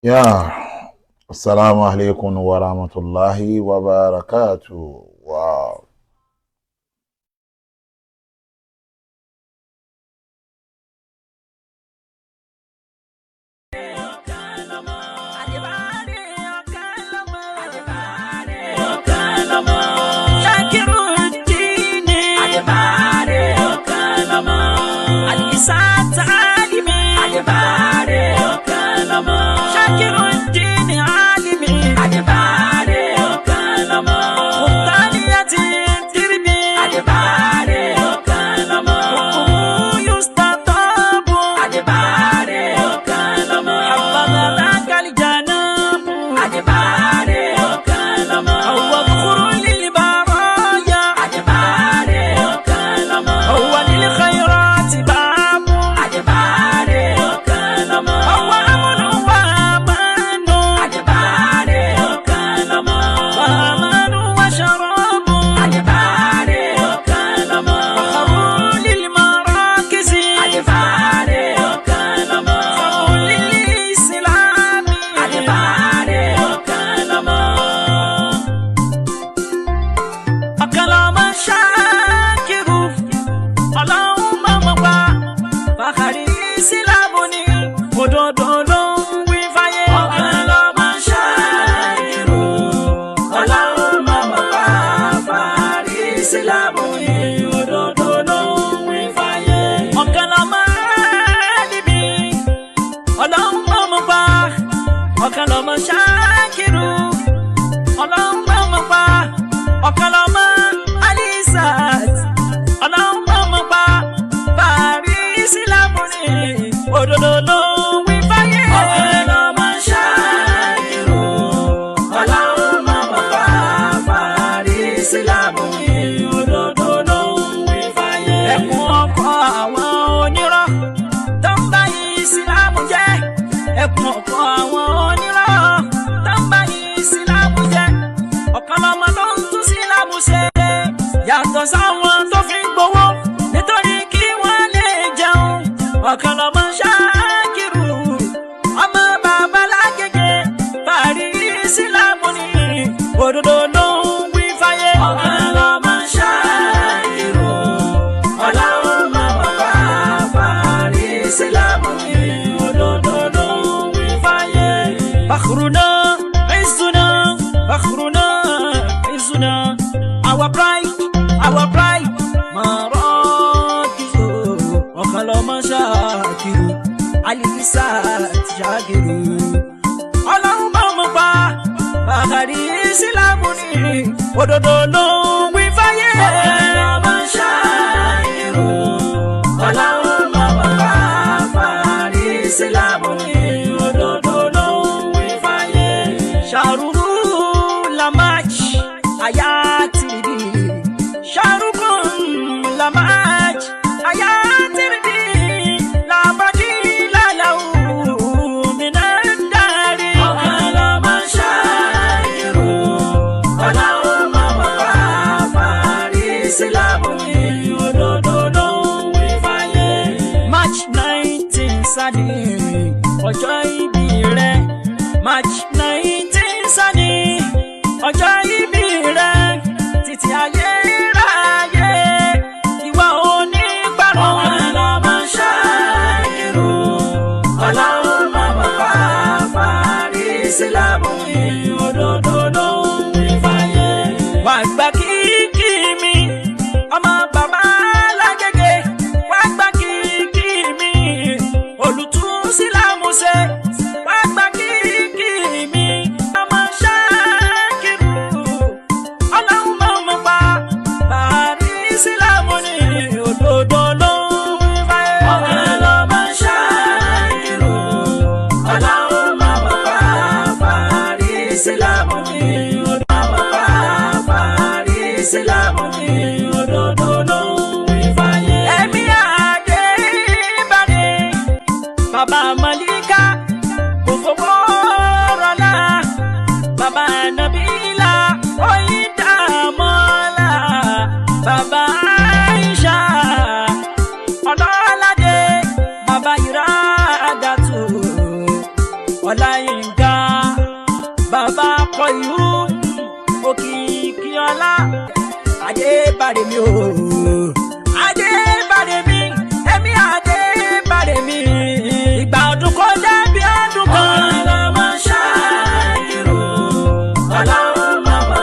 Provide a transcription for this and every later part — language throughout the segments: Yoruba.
Yeah. Assalamu alaikum wa rahmatullahi wa barakatuh. Wow. Ọláyínká, bàbá Kọyú, Òkìkí Ọlá, Adébárèmí o, Adébárèmí, ẹ̀mí Adébárèmí, ìgbà ọdún kọjá bí ọdún kan. Ọlọ́mọ ṣáàkìrò, ọlọ́run màmá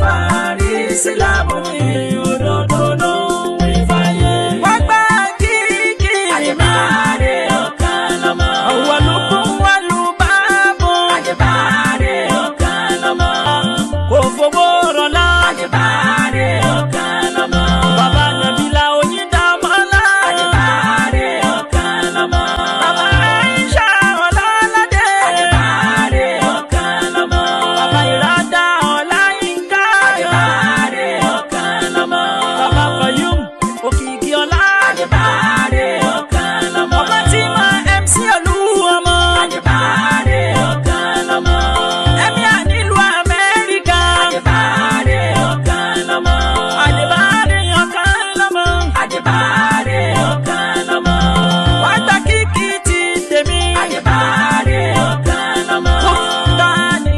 fàárí sílámù mi, òdodo ló ń wí fáyé. Wọ́n gbá kíkì. Àjẹbáre ọ̀kan lọ́mọ. Ọ̀wọ́lùkún wọ́lù báàbò. Àjẹbáre ọ̀kan lọ́mọ. Kò fowó rọlá. Àjẹbáre ọ̀kan lọ́mọ. Bàbá Nàbílà Oyíndàmọ́lá. Àjẹbáre ọ̀kan lọ́mọ. Bàbá Aisha Ọlọ́ládé. Àjẹbáre ọ̀kan lọ́mọ. Bàbá Ìrádá Ọláyínká. Àjẹbáre ọ̀kan lọ́mọ. Bàbá Kọ̀yúm Òkìkí Ọlá. Àjẹbáre ọ̀kan lọ́mọ. Ọba tí ma MC Olúọmọ. Àjẹbáre ọ̀kan lọ́mọ. Ẹ̀mí ànílùú Amẹ́ríkà. Àjẹbáre ọ̀kan lọ́mọ. Àjẹbáre ọ̀kan lọ́mọ. Àjẹbáre ọ̀kan lọ́mọ. Wá gba kíkì ti tèmi. Àjẹbáre ọ̀kan lọ́mọ. Kó ní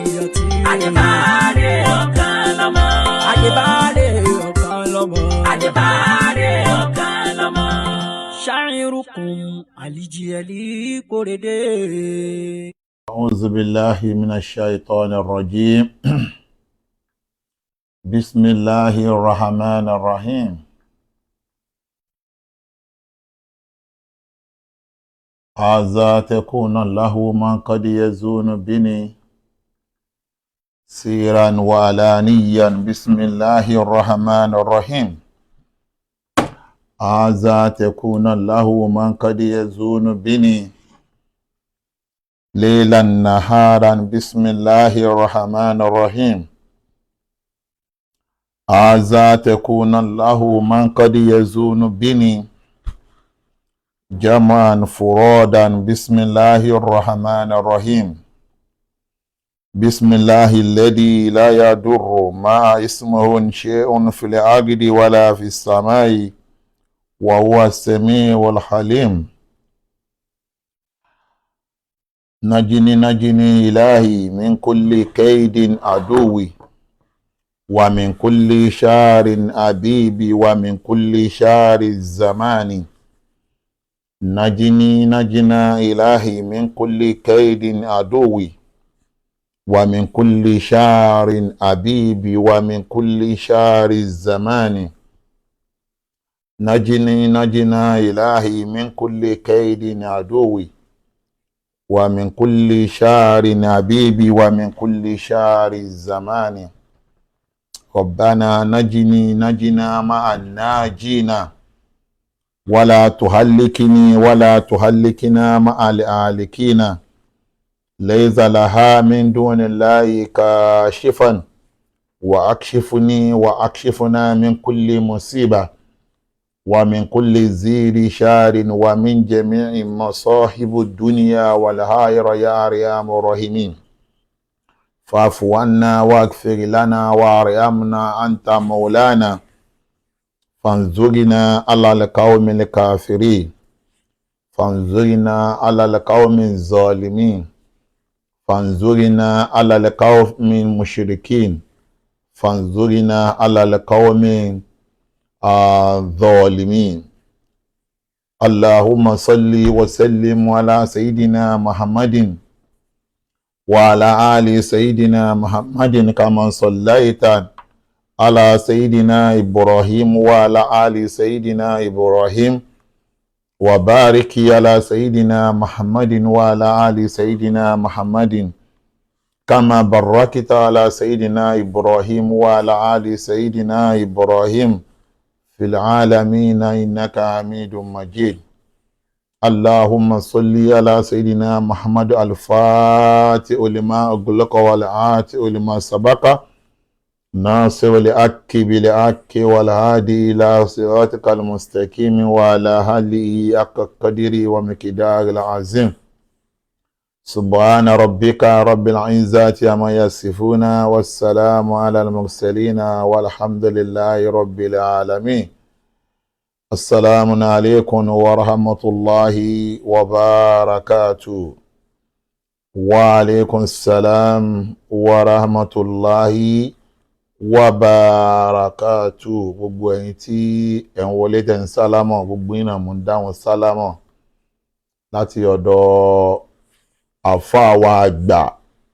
ìyọ̀tí. Àjẹbáre ọ̀kan lọ́mọ. Àjẹbáre ọ̀kan lọ́mọ. Àjẹbáre ọ̀kan lọ́mọ. Ṣáírùkùn àlìjíẹ̀lì kórèdé. أعوذ بالله من الشيطان الرجيم. بسم الله الرحمن الرحيم. هذا تكون له من قد يزون بني سيرا وعلانيا. بسم الله الرحمن الرحيم. هذا تكون له من قد يزون بني ليلا نهارا. بسم الله الرحمن الرحيم. هذا تكون له من قد يزون بني جمعا فرادا. بسم الله الرحمن الرحيم. بسم الله الذي لا يضر مع اسمه شيء في الأرض ولا في السماء وهو السميع العليم. نجني نجني إلهي من كل كيد عدوي ومن كل شار أبيبي ومن كل شار الزمان. نجني نجنا إلهي من كل كيد عدوي ومن كل شار أبيبي ومن كل شار الزمان. نجني نجنا إلهي من كل كيد عدوي ومن كل شار أبيبي ومن كل شار الزمان. ربنا نجني نجنا مع الناجين ولا تهلكني ولا تهلكنا مع الآلكين. ليس لها من دون الله كاشفا وأكشفني وأكشفنا من كل مصيبة ومن كل زير شار ومن جميع مصاحب الدنيا والآخرة يا أرحم الراحمين. فاعف عنا واغفر لنا وارحمنا أنت مولانا فانظرنا على القوم الكافرين فانظرنا على القوم الظالمين فانظرنا على القوم المشركين فانظرنا على القوم الظالمين. اللهم صل وسلم على سيدنا محمد وعلى آل سيدنا محمد كما صليت على سيدنا إبراهيم وعلى آل سيدنا إبراهيم وبارك على سيدنا محمد وعلى آل سيدنا محمد كما باركت على سيدنا إبراهيم وعلى آل سيدنا إبراهيم في العالمين إنك حميد مجيد. اللهم صل على سيدنا محمد الفاتح لما أغلق والعاتئ لما سبق ناصر الحق بالحق والهادي إلى صراطك المستقيم وعلى آله حق قدره ومقداره العظيم. سبحان ربك رب العزة عما يصفون والسلام على المرسلين والحمد لله رب العالمين. السلام عليكم ورحمة الله وبركاته. Wa alaikum salam wa rahmatulahi wa barakatu. Gbogbo ẹ̀yin tí ẹ̀ ń wọlé tẹ̀ ń sálámọ̀, gbogbo yín náà mo ń dáhùn sálámọ̀ láti ọ̀dọ̀ àfáà wa àgbà,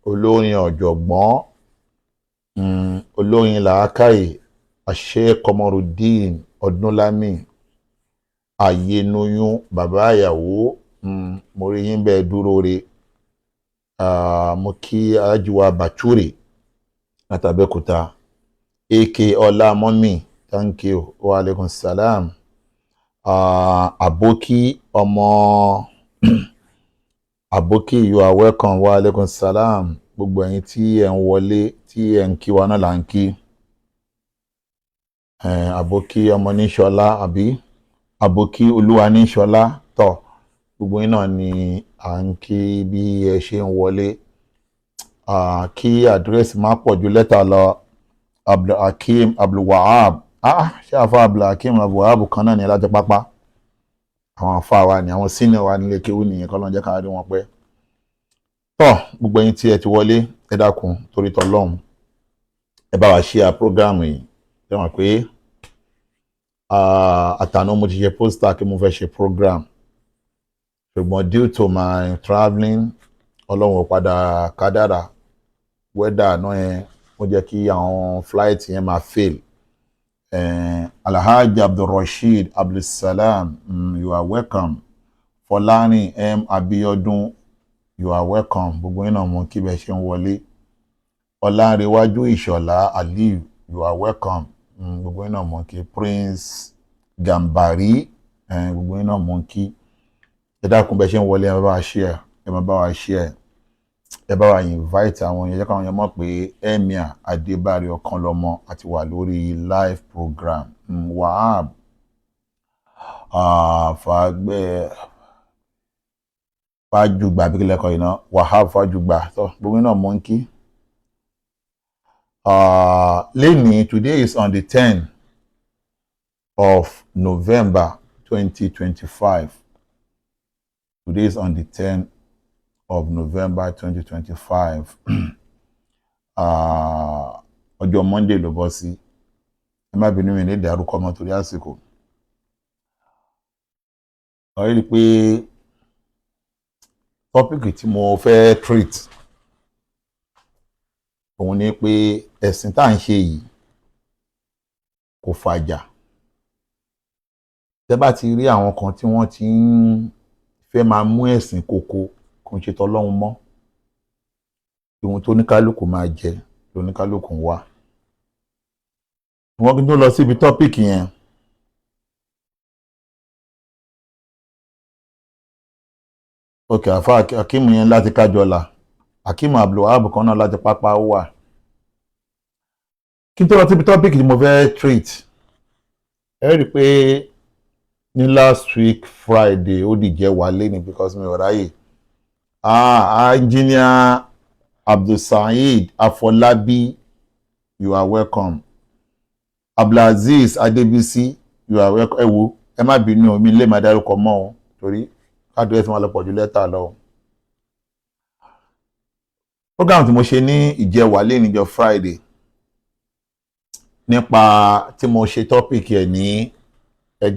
olórin ọ̀jọ̀gbọ́n, olórin làákàyè, Sheikh Komorudeen Ọdúnlámì Ayénúyún, bàbá ìyàwó. Mo rí yín bẹ́ẹ̀ dúró re. Mo kí alájíwá Bàtúrè látàbẹ́kúta, ak ọlá mọ́mì, thank you, wa alaikum salam. Àbókí ọmọ àbókí, you are welcome, wa alaikum salam. Gbogbo ẹ̀yin tí ẹ̀ ń wọlé, tí ẹ̀ ń kí wa náà là ń kí. Àbókí ọmọ níṣọlá àbí àbókí olúwa níṣọlá tọ, gbogbo yín náà ni à ń kí bí ẹ ṣe ń wọlé. Kí àdírẹ́sì má pọ̀ ju lẹ́tà lọ. Abdulhakeem Abdulwahab, ṣé àfa Abdulhakeem Abdulwahab kan náà ní láti pápá àwọn àfa wa ni, àwọn senior wa nílé kéwú nìyẹn, kọ́ ló ń jẹ́ ká rí wọn pẹ́. Tọ́, gbogbo ẹ̀yin tí ẹ ti wọlé, ẹ dákun torí tọlọ́hun, ẹ bá wa share program yìí. Ẹ mọ̀ pé àtàná mo ti ṣe poster kí mo fẹ́ ṣe program, ṣùgbọ́n due to my travelling, Ọlọ́run ò padà kádàrà, weather náà yẹn ó jẹ́ kí àwọn flight yẹn máa fail. Alhaji Abdulrasheed Abdulsalam, you are welcome. Fọlárin M Abiodun, you are welcome. Gbogbo yín náà mo kí bẹ́ẹ̀ ṣe ń wọlé. Ọlánrewájú Ìṣọ̀lá Aliyu, you are welcome. Gbogbo yín náà mo kí. Prince Gambari, gbogbo yín náà mo kí. Ẹ dákun, bẹ́ẹ̀ ṣe ń wọlé, ẹ bá wa share, ẹ máa bá wa share, ẹ bá wa invite àwọn èèyàn, jẹ́ káwọn èèyàn mọ̀ pé Emir Adébárí Ọ̀kanlọ́mọ àti wà lórí live program. Wahab Fàgbẹ́ Fájùgbà bí kílẹ̀ kọ́ iná, Wahab Fájùgbà tó, gbogbo náà mọ̀ ń kí. Lẹ́nìí, today is on the 10 of November 2025. Today is on the 10 of November 2025. Ọjọ́ Monday ló bọ́ sí. Ẹ má bínú, mi ní ìdárúkọ ọmọ torí àsìkò. Ọ̀rẹ́ rí i pé topic tí mo fẹ́ treat òun ni pé ẹ̀sìn tá à ń ṣe yìí kò fàjà. Tẹ́ bá ti rí àwọn kan tí wọ́n ti ń fẹ́ máa mú ẹ̀sìn koko, kò ń ṣe tọlọ́run mọ́, ohun tó ní kálukú máa jẹ lóníkálukú ń wá. Wọ́n kí n tó lọ síbi topic yẹn, ok, àfa Akeem yẹn láti Kájọlà, Akeem Abdulwahab kan náà láti pápá ó wà. Kí n tó lọ síbi topic tí mo fẹ́ treat, ẹ rí i pé ní last week Friday, ó dìjẹ́ wálé ni because mi ò ráyè. Engineer Abdulsaheed Afolabi, you are welcome. Abdulaziz Adebisi, you are welcome. Ẹ wo, ẹ má bínú, mi lè má dárúkọ mọ́ o torí káàdùn ẹ̀ tí wọ́n lọ pọ̀ ju lẹ́tà lọ. Program tí mo ṣe ní ìjẹwàlé níjọ́ Friday, nípa tí mo ṣe topic ẹ̀ ní ẹ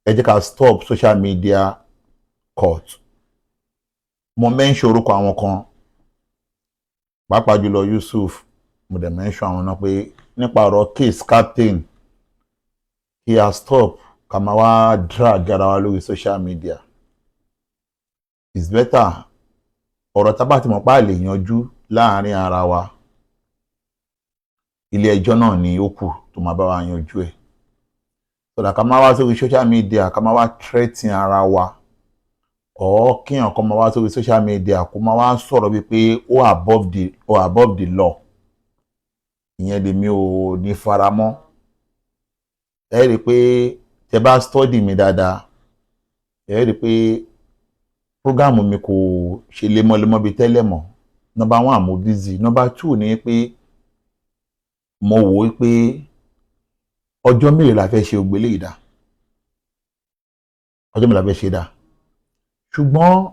jẹ́ ká stop social media court. Mo mention orúkọ àwọn kan, pàápàá jùlọ Yusuf. Mo dẹ̀ mention àwọn náà pé nípa ọ̀rọ̀ case captain, kí a stop ká máa wá drag ara wa lórí social media. It's better, ọ̀rọ̀ tá bá ti mọ̀ pé a lè yanjú láàárín ara wa, ilé ẹjọ́ náà ni ó kù tó máa bá wa yanjú ẹ̀, sọ̀dà ká máa wá sórí social media ká máa wá threaten ara wa, ọ̀ kíyàn kan máa wá sórí social media kó máa wá sọ̀rọ̀ bíi pé ó above the law. Ìyẹn lèmi ò ní faramọ́. Ẹ rí i pé tẹ bá study mi dáadáa, ẹ rí i pé program mi kò ṣe lemọ́lemọ́ bíi tẹ́lẹ̀ mọ́. Number one, mo busy. Number two ni pé mo wò ó pé ọjọ́ mélòó la fẹ́ ṣe ògbélé ìdá, ọjọ́ mélòó la fẹ́ ṣe dá? Ṣùgbọ́n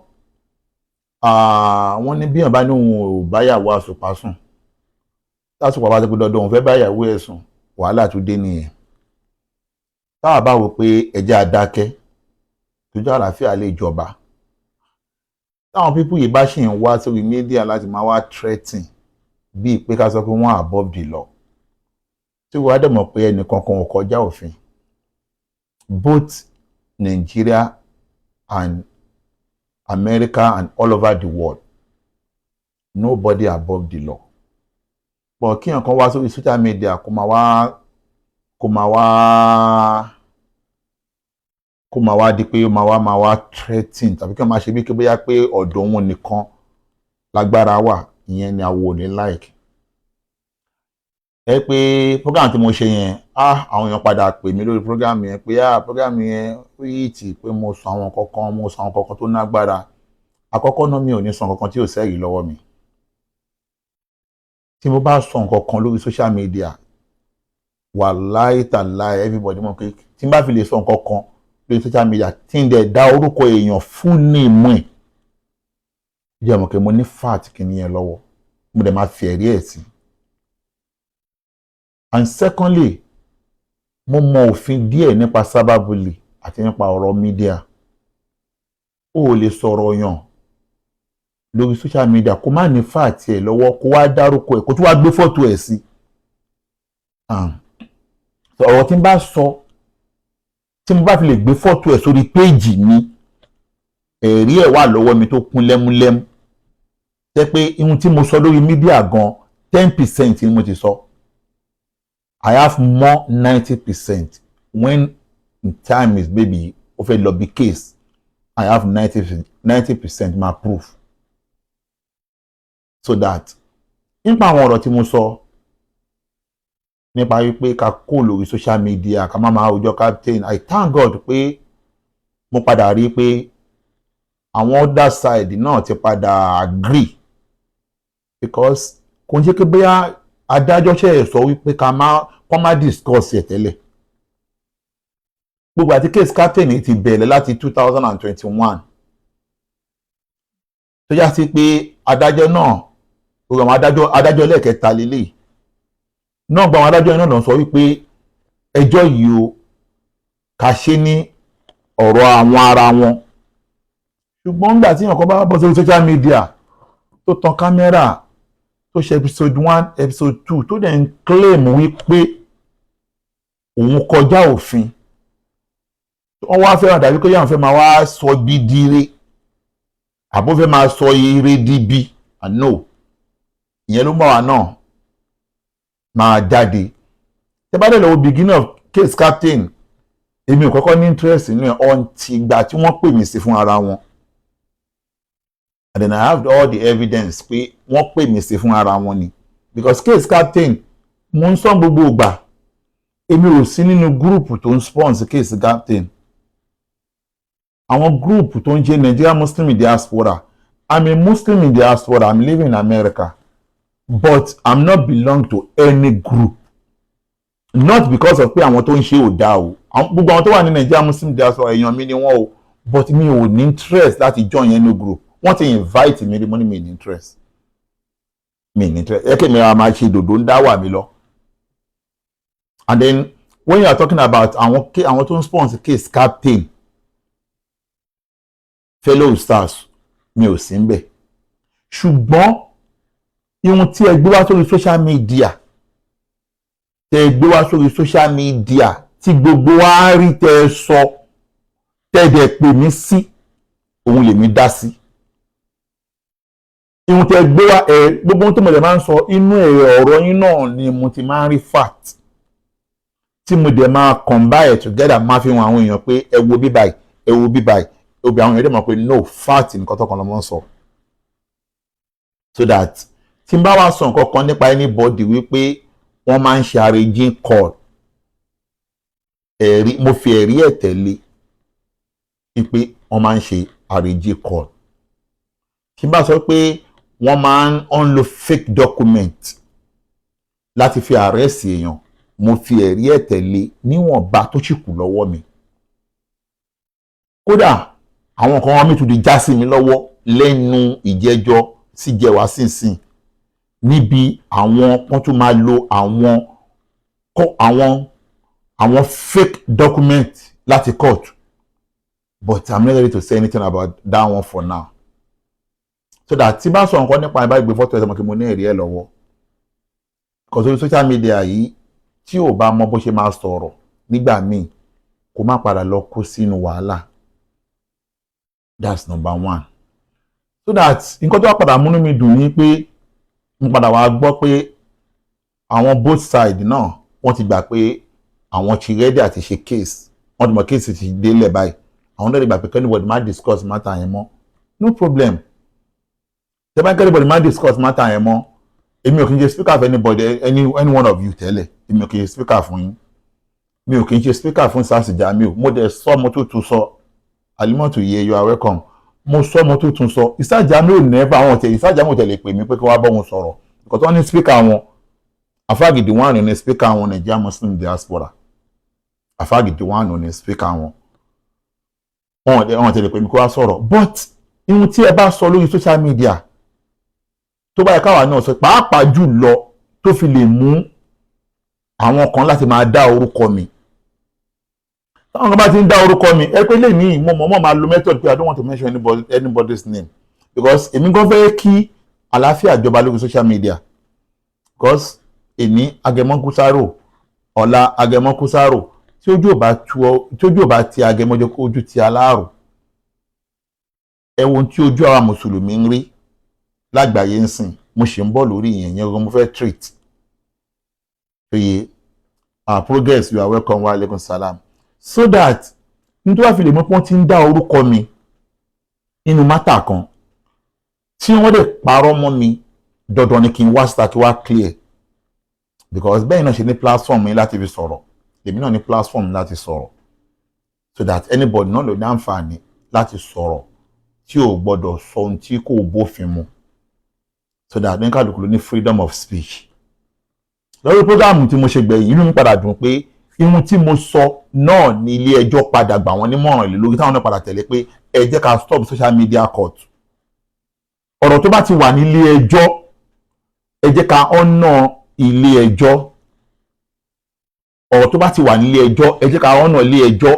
Wọ́n ní bí èèyàn bá ní òun ò báyàwó àsùpá sùn, tásùpá bá ti pé dandan òun fẹ́ báyàwó ẹ̀ sùn, wàhálà tún dé nìyẹn. Táwa bá wò pé ẹjẹ́ adákẹ́ tójú àlàáfíà lè jọba, táwọn people yìí bá ṣì ń wá sórí media láti máa wá threatening, bíi pé ká sọ pé wọ́n above the law, tí wọ́n á dẹ̀ mọ̀ pé ẹnìkankan ò kọjá òfin, both Nigeria and America and all over the world, nobody above the law. But kí nǹkan wá sórí social media kó máa wá di pé ó máa wá threatening, tàbí kí wọ́n máa ṣe bí kí bóyá pé ọ̀dọ̀ òun nìkan lágbára wà, ìyẹn ni àwọn ò ní like. Ẹ pé program tí mo ṣe yẹn, ah, àwọn èèyàn padà pè mí lórí program yẹn pé, ah, program yẹn ó yí tì pé mo sọ àwọn kankan, mo sọ àwọn kankan tó nágbára. Àkọ́kọ́ náà, mi ò ní sọ nǹkan tí ò sẹ́rìí lọ́wọ́ mi. Tí mo bá sọ nǹkan kan lórí social media, wàláì tàláì, everybody mọ̀ pé tí n bá fi lè sọ nǹkan kan lórí social media, tí n dẹ̀ dá orúkọ èèyàn fún ní ìmú ẹ̀, jẹ́ mọ̀ pé mo ní fact kìíní yẹn lọ́wọ́, mo dẹ̀ máa fi ẹ̀rí ẹ̀ sí. And secondly, mo mọ òfin díẹ̀ nípa cyberbully àti nípa ọ̀rọ̀ media. O ò lè sọ̀rọ̀ yàn lórí social media kó má ní fact ẹ̀ lọ́wọ́, kó wá dárúkọ ẹ̀, kó tún wá gbé fọ́tò ẹ̀ sí. Ọ̀rọ̀ tí n bá sọ, tí mo bá fi lè gbé fọ́tò ẹ̀ sórí péèjì mi, ẹ̀rí ẹ̀ wà lọ́wọ́ mi tó kún lẹ́múlẹ́mú, jẹ́ pé ihun tí mo sọ lórí media gan, 10% ni mo ti sọ. I have more 90%. When time is maybe ó fẹ́ lọ bí case, I have 90% ma proof. So that nípa àwọn ọ̀rọ̀ tí mo sọ nípa wípé ká kó lórí social media, ká má máa rojọ́ captain, I thank God pé mo padà rí pé àwọn other side náà ti padà agree, because kò ń ṣe pé bóyá adájọ́ ṣe sọ wípé ká má kọ́ má discuss ẹ̀ tẹ́lẹ̀. Gbogbo àti case captain yìí ti bẹ̀rẹ̀ láti 2021, tó já sí pé adájọ́ náà, gbogbo àwọn adájọ́ lẹ́ẹ̀kẹta lélẹ̀ náà, gba àwọn adájọ́ náà lọ sọ wípé ẹjọ́ yìí o, ká ṣe ní ọ̀rọ̀ àwọn ara wọn. Ṣùgbọ́n nígbà tí èèyàn kan bá bọ́ sórí social media, tó tan kámẹ́rà, tó ṣe episode 1, episode 2, tó dẹ̀ ń claim wípé òun kọjá òfin, wọ́n wá fẹ́ràn dàbí pé yàrá fẹ́ máa wá sọ bí dire, àbó fẹ́ máa sọ ire díbi. And no, ìyẹn ló mọ̀ wá náà máa jáde. Tẹ́ bá dẹ̀ lọ́wọ́ beginning of case captain, èmi ò kọ́kọ́ ní interest nínú ẹ̀ until ìgbà tí wọ́n pè mí sí fún ara wọn. And then I have all the evidence pé wọ́n pè mí sí fún ara wọn ni, because case captain, mo ń sọ gbogbo ìgbà, èmi ò sí nínú group tó ń sponsor case captain. Àwọn group tó ń jẹ́ Nigeria Muslim in Diaspora, I'm a Muslim in diaspora, I'm living in America, but I'm not belong to any group, not because of pé àwọn tó ń ṣe ò dáa o. Gbogbo àwọn tó wà ní Nigeria Muslim Diaspora, èèyàn mi ni wọ́n o, but mi ò ní interest láti join any group. Wọ́n ti invite mi rí, mo ní mi ní interest, mi ní interest. Ẹ kí mi ra máa ṣe dòdò ń dá wà mí lọ. And then when you are talking about àwọn tó ń sponsor case captain, fellow stars, mi ò sí ń bẹ̀. Ṣùgbọ́n ihun tí ẹ gbé wá sórí social media, tẹ ẹ gbé wá sórí social media tí gbogbo wa rí, tẹ ẹ sọ, tẹ ẹ dẹ̀ pè mí sí, òun lèmi dá sí. Ihun tẹ gbé wá ẹ, gbogbo ohun tó mo lè máa ń sọ inú ẹ̀, ọ̀rọ̀ yín náà ni mo ti máa ń rí fact tí mo dẹ̀ máa combine together, máa fi hàn àwọn èèyàn pé ẹ wo bí báyìí, ẹ wo bí báyìí, obì àwọn èèyàn dẹ̀ mọ̀ pé no, fact nǹkan tó kàn lọ́mọ ń sọ. So that tí n bá wá sọ nǹkan kan nípa anybody wípé wọ́n máa ń ṣe arranging call, ẹ̀rí, mo fi ẹ̀rí ẹ̀ tẹ̀lé wípé wọ́n máa ń ṣe arranging call. Tí n bá sọ pé wọ́n máa ń lo fake document láti fi arrest èèyàn, mo fi ẹ̀rí ẹ̀ tẹ̀lé níwọ̀nba tó sì kù lọ́wọ́ mi. Kódà àwọn kan wọn mi tún di já sí mi lọ́wọ́. Lẹ́nu ìjẹ́jọ́ sí jẹ́wàá sínsìn níbi àwọn wọ́n tún máa lo àwọn kọ́ àwọn fake document láti court, but I'm not ready to say anything about that one for now, so that tí bá sọ nǹkan nípa ẹ̀ bá gbé fọ́tò ẹ̀ sọmọ kí mo ní ẹ̀rí ẹ̀ lọ́wọ́. Because orí social media yìí, tí ò bá mọ bó ṣe máa sọ̀rọ̀ nígbà míì, kó má padà lọ kó sínú wàhálà. That's number one. So that nǹkan tó wá padà múnú mi dùn ni pé n padà wá gbọ́ pé àwọn both side náà, wọ́n ti gbà pé àwọn ti ready àti ṣe case. Wọ́n ti mọ̀ case ti délẹ̀ báyìí. Àwọn náà lè gbà pé anybody má discuss matter yẹn mọ́. No problem. Tẹ́ bá anybody má discuss matter yẹn mọ́, èmi ò kì í ṣe speaker for anybody, any one of you tẹ́lẹ̀. Èmi ò kì í ṣe speaker fún yín, mi ò kì í ṣe speaker fún Sars Jamiu. Mo dẹ̀ sọ, mo tó tún sọ. Alimọ̀tò yẹ, you are welcome. Mo sọ, mo tó tún sọ, Ustaz Jamiu never, àwọn tẹ Ustaz Jamiu tẹ̀lé pè mí pé kí wọ́n bá wọn sọ̀rọ̀, because wọ́n ní speaker wọn. Afágídí wọn ní speaker wọn, Nigeria Muslim Diaspora, Afágídí wọn ní speaker wọn. Wọn tẹ̀lé pè mí kí wọ́n sọ̀rọ̀, but ihun tí ẹ bá sọ lórí social media tó bá yẹ káwa náà sọ, pàápàá jù lọ tó fi lè mú àwọn kan láti máa dá orúkọ mi, táwọn kan bá ti ń dá orúkọ mi, ẹ pé lèmi mo mọ̀ mọ̀ máa lo method pé I don't want to mention anybody's name, because èmi gan fẹ́ kí àlàáfíà jọba lórí social media, because èní agẹmọ́kúsárò, ọ̀la agẹmọ́kúsárò, tí ojú ò bá ti agẹmọ́jọ́ kó ojú ti aláàrò. Ẹ wo ohun tí ojú àwa mùsùlùmí ń rí lágbàáyé ń sìn. Mo ṣì ń bọ̀ lórí ìyẹn. Yẹn gan mo fẹ́ treat oye. Progress, you are welcome. Wa alaikum salam. So that nítorí wàá fi lè mọ̀ pé wọ́n ti ń dá orúkọ mi nínú matter kan tí wọ́n dẹ̀ parọ́ mọ́ mi, dandan ni kí n wá síta, kí wá clear, because bẹ́ẹ̀ náà ṣe ní platform mi láti fi sọ̀rọ̀, èmi náà ní platform láti sọ̀rọ̀, so that anybody náà ló ní àǹfààní láti sọ̀rọ̀ tí ò gbọ́dọ̀ sọ ohun tí kò bófin mu, so that ní kálukú ló ní freedom of speech. Lórí program tí mo ṣe gbẹ̀yìn, inú mi padà dùn pé ihun tí mo sọ náà ní ilé ẹjọ́ padà gbà wọ́n nímọ̀ràn lé lórí, táwọn náà padà tẹ̀lé pé ẹ jẹ́ ká stop social media court. Ọ̀rọ̀ tó bá ti wà nílé ẹjọ́, ẹ jẹ́ ká ọ̀nà ilé ẹjọ́. Ọ̀rọ̀ tó bá ti wà nílé ẹjọ́, ẹ jẹ́ ká ọ̀nà ilé ẹjọ́.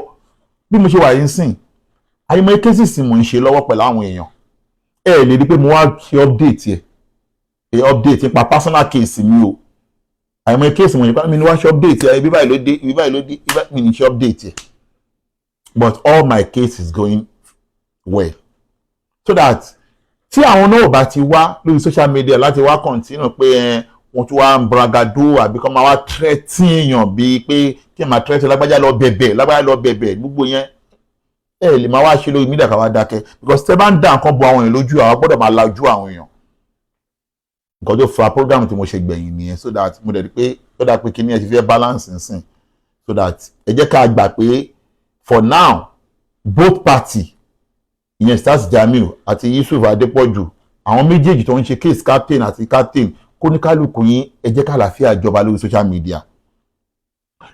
Bí mo ṣe wà yín sìn, àyìnbó cases mò ń ṣe lọ́wọ́ pẹ̀lú àwọn èèyàn, ẹ lè rí i pé mo wá ṣe update ẹ̀, ẹ update nípa personal case mi o. Àyìnbó case mo ní mi ní wá ṣe update ẹ, ibi báyìí ló dé, ibi báyìí ló dé, ibi báyìí mi ní ṣe update ẹ, but all my case is going well, so that tí àwọn náà ò bá ti wá lórí social media láti wá continue pé ẹ wọ́n tún wá ń bragado àbí kọ́ máa wá threaten èèyàn, bíi pé kí ẹ máa threaten lágbájá, lọ bẹ̀bẹ̀, lágbájá lọ bẹ̀bẹ̀, gbogbo yẹn ẹ lè máa wá ṣe lórí media ká wá dákẹ́, because tẹ́ bá ń dá nǹkan bo àwọn èèyàn lójú, àwọn gbọ́dọ̀ máa la ojú àwọn èèyàn. Nǹkan tó fa program tí mo ṣe gbẹ̀yìn nìyẹn, so that mo dẹ̀ rí pé ó dà pé kíní ẹ ti fẹ́ balance nsìn, so that ẹ jẹ́ ká gbà pé for now, both party, ìyẹn Ustaz Jamiu àti Yusuf Adépọ̀jù, àwọn méjèèjì tó ń ṣe case, captain àti captain, kó ní kálukú yín, ẹ jẹ́ kàlàáfíà jọba lórí social media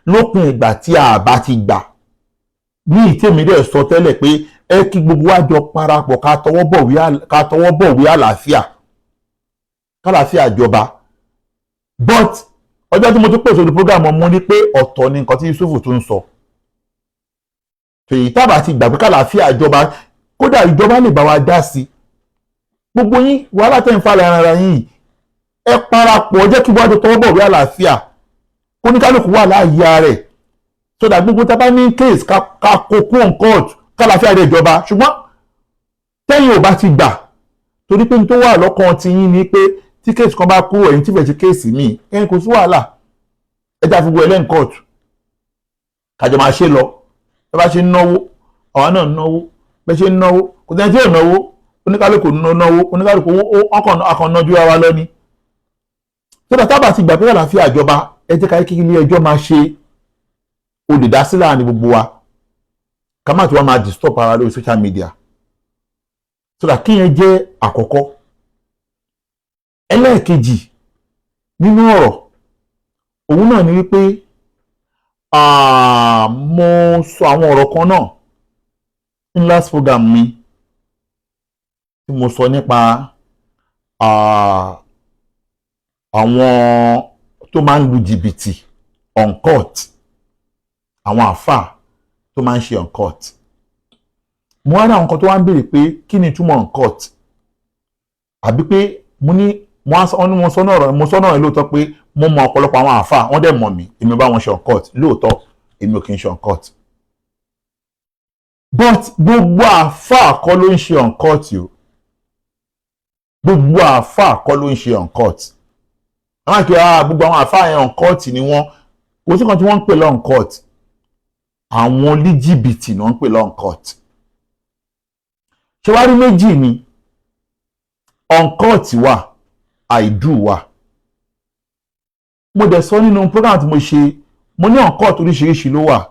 lópin ìgbà tí a bá ti gbà ní ìtẹ̀mí dẹ̀ sọ tẹ́lẹ̀ pé ẹ kí gbogbo wa jọ parapọ̀, ká tọwọ́ bọ̀wé àlàáfíà, kàlàáfíà jọba. But ọjọ́ tí mo tún pèsè orí program, mo ní pé ọ̀tọ̀ ni nǹkan tí Yusuf tún ń sọ. Tèyí tábà ti gbà pé kàlàáfíà jọba, kódà ìjọba lè bá wa dá sí gbogbo yín, wàhálà tẹ́ ń falẹ̀ ara yín, ẹ parapọ̀, jẹ́ kí wọ́n jọ tọwọ́ bọ̀wé àlàáfíà, kóníkálùkù wà láàyè rẹ̀, so that gbogbo tá a bá ní case, ká kó kó on court, kàlàáfíà rẹ̀ jọba. Ṣùgbọ́n tẹ́yìn ò bá ti gbà, torí pé n tó wà lọ́kàn ti yín ni pé tí case kan bá kú, ẹ̀yin tí fẹ́ ṣe case míì, ẹ̀yin kò sí wàhálà, ẹ já fi gbogbo ẹlẹ́yìn court, kájọ máa ṣe lọ. Ẹ bá ṣe ń náwó, àwa náà ń náwó. Bẹ́ẹ̀ ṣe ń náwó, kò sẹ́ni tí ò náwó. Oníkálukú náwó, oníkálukú ọkàn nájú ara lọ ni. Tó dà tábà ti gbà pé àlàáfíà jọba, ẹ jẹ́ ká kí ilé ẹjọ́ máa ṣe olùdásílẹ̀ ní gbogbo wa, ká má tí wọ́n máa disturb ara lórí social media, so that kí yẹn jẹ́ àkọ́kọ́. Ẹlẹ́ẹ̀kejì nínú ọ̀rọ̀ òun náà ni wípé mo sọ àwọn ọ̀rọ̀ kan náà ní last program mi tí Tí mo sọ nípa àwọn tó máa ń lu jìbìtì on court, àwọn àáfàá tó máa ń ṣe on court, mo wá ní àwọn kan tó wá ń béèrè pé kí ni ìtumọ̀ on court, àbí pé mo ní mo á sọ ní mo sọ náà ọ̀rọ̀ mo sọ náà lóòótọ́ pé mo mọ ọ̀pọ̀lọpọ̀ àwọn àáfàá, wọ́n dẹ̀ mọ̀ mí, èmi bá wọn ṣe on court. Lóòótọ́, èmi ò kì í ṣe on court, but gbogbo àáfàá kọ́ ló ń ṣe on court o. Gbogbo àáfàá kọ́ ló ń ṣe on court. Àwọn àti gbogbo àwọn àáfàá yẹn, on court ni wọ́n. Kò sí kan tí wọ́n ń pè lọ́ on court. Àwọn oníjìbìtì ni wọ́n ń pè lọ́ on court. Ṣé wàá rí, méjì ni on court wà, àìdù wà. Mo dẹ̀ sọ nínú program tí mo ṣe, mo ní on court oríṣiríṣi ló wà.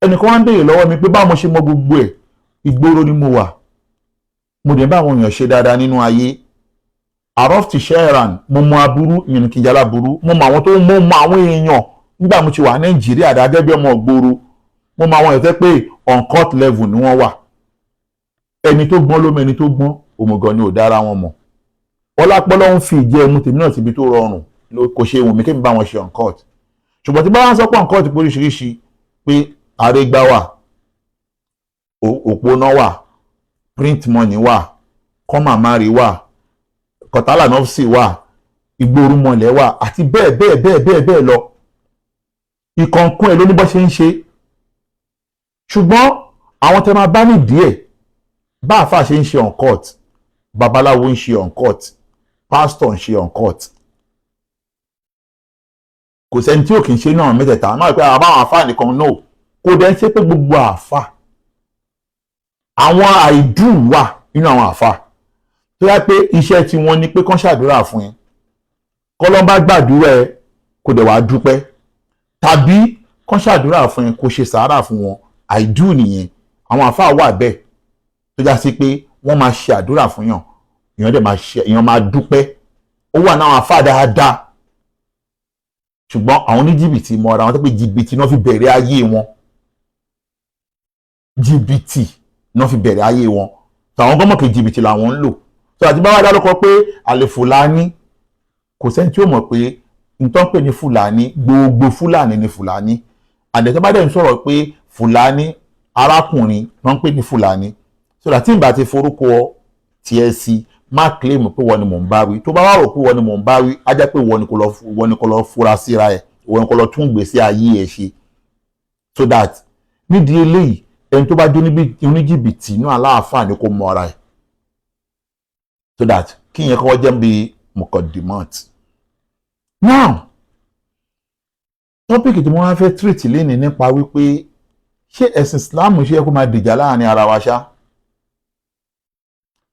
Ẹnìkan wá ń béèrè lọ́wọ́ mi pé báwo mo ṣe mọ gbogbo ẹ̀. Ìgboro ni mo wà, mo dẹ̀ bá àwọn èèyàn ṣe dáadáa nínú ayé. Àrọ́fìtì ṣẹ́ẹ̀ràn, mo mọ aburú ìyẹn kìí jálá burú. Mo mọ àwọn tó mo mọ àwọn èèyàn nígbà mo ti wà Nàìjíríà dáadẹ́ bí ọmọ ìgboro. Mo mọ àwọn èèyàn tẹ́ pé on court level ni wọ́n wà. Ẹni tó gbọ́n ló mọ ẹni tó gbọ́n, òmùgọ̀ ni ò dára wọn mọ̀. Ọlápọ́lọ́ ń fi ìjẹ́ ẹmu tèmi náà síbi tó rọrùn, kò ṣe wù mí kí n bá wọn ṣe on court. Ṣùgbọ́n tí bá wọn sọ pé on court pé oríṣiríṣi, pé àrégbá wà, òpónà wà, print money wà, kọ́màmárì wà, kọ̀tálà nọ́ọ̀sì wà, ìgbórúmọlẹ̀ wà, àti bẹ́ẹ̀ bẹ́ẹ̀ bẹ́ẹ̀ bẹ́ẹ̀ bẹ́ẹ̀ lọ. Ìkọ̀ọ̀kan ẹ̀ ló ní bọ́ ṣe ń ṣe. Ṣùgbọ́n àwọn tẹ́ máa bá nídìí ẹ̀, bá àáfàá ṣe ń ṣe on court, babaláwo ń ṣe on court, pastor ń ṣe on court. Kò sẹ́ni tí ò kì í ṣe náà mẹ́tẹ̀ẹ̀ta náà pé àbáwọn àáfàá nìkan no. Kò dẹ̀ ń ṣe pé gbogbo àáfàá. Àwọn àìdù wà nínú àwọn àáfàá tó yá pé iṣẹ́ tí wọ́n ní pé kán ṣàdúrà fún ẹ, kọ́lọ́n bá gbàdúrà ẹ, kò dẹ̀ wá dúpẹ́, tàbí kán ṣàdúrà fún ẹ, kó ṣe sàárà fún wọn. Àìdù nìyẹn. Àwọn àáfàá wà bẹ́ẹ̀ tó já sí pé wọ́n máa ṣe àdúrà fún yàn, èèyàn dẹ̀ máa ṣe, èèyàn máa dúpẹ́. Ó wà náà àáfàá dáadáa. Ṣùgbọ́n àwọn oníjìbìtì mọ́ra wọn, tó pé jìbìtì náà fi bẹ̀rẹ̀ ayé wọn, jìbìtì náà fi bẹ̀rẹ̀ ayé wọn, tàwọn gọ́mọ̀ kì jìbìtì làwọn ń lò. Tó àti bá wà dárúkọ pé àlè Fúlàní, kò sẹ́ni tí ó mọ̀ pé nǹkan pè ní Fúlàní, gbogbo Fúlàní ni Fúlàní. Àdẹ̀tọ́ bá dẹ̀ ń sọ̀rọ̀ pé Fúlàní, arákùnrin náà ń pè ní Fúlàní. So that tí n bá ti forúkọ tiẹ̀ sí, má claim pé wọ́n ni mò ń bá wí. Tó bá wà rò pé wọ́n ni mò ń bá wí, á jẹ́ pé wọ́n ni kò lọ fura síra ẹ̀, wọ́n ni kò lọ tún gbèsè ayé ẹ̀ ṣe. So that nídìí eléyìí, ẹni tó bá jó oníjìbìtì inú aláàfáà ni kò mọ ara ẹ̀. So that kí ìyẹn kọ́kọ́ jẹ́ bí mukaddimat. Now, topic tí mo wá fẹ́ treat lénìí nípa wípé ṣé ẹ̀sìn Islam ṣe yẹ kó máa dìjà láàrin ara wa ṣá,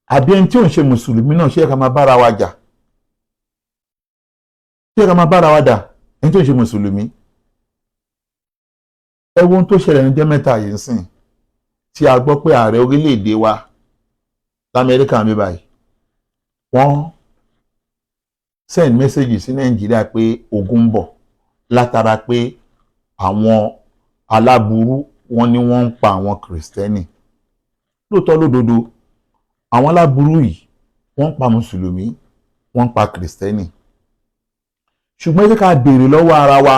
àbí ẹni tí ò ń ṣe mùsùlùmí náà, ṣé yẹ ká máa bára wa jà, ṣé yẹ ká máa bára wa dà, ẹni tí ò ń ṣe mùsùlùmí? Ẹ wo ohun tó ṣẹlẹ̀ ní ọjọ́ mẹ́ta yìí ń sìn, tí a gbọ́ pé ààrẹ orílẹ̀-èdè wa l'Amẹ́ríkà ń bí báyìí, wọ́n send message sí Nàìjíríà pé ogun ń bọ̀, látara pé àwọn aláburú wọn ni wọ́n ń pa àwọn Kìrìsìtẹ́nì. Lóòótọ́ lódodo, àwọn aláburú yìí, wọ́n ń pa mùsùlùmí, wọ́n ń pa Kìrìsìtẹ́nì. Ṣùgbọ́n ẹ jẹ́ ká béèrè lọ́wọ́ ara wa,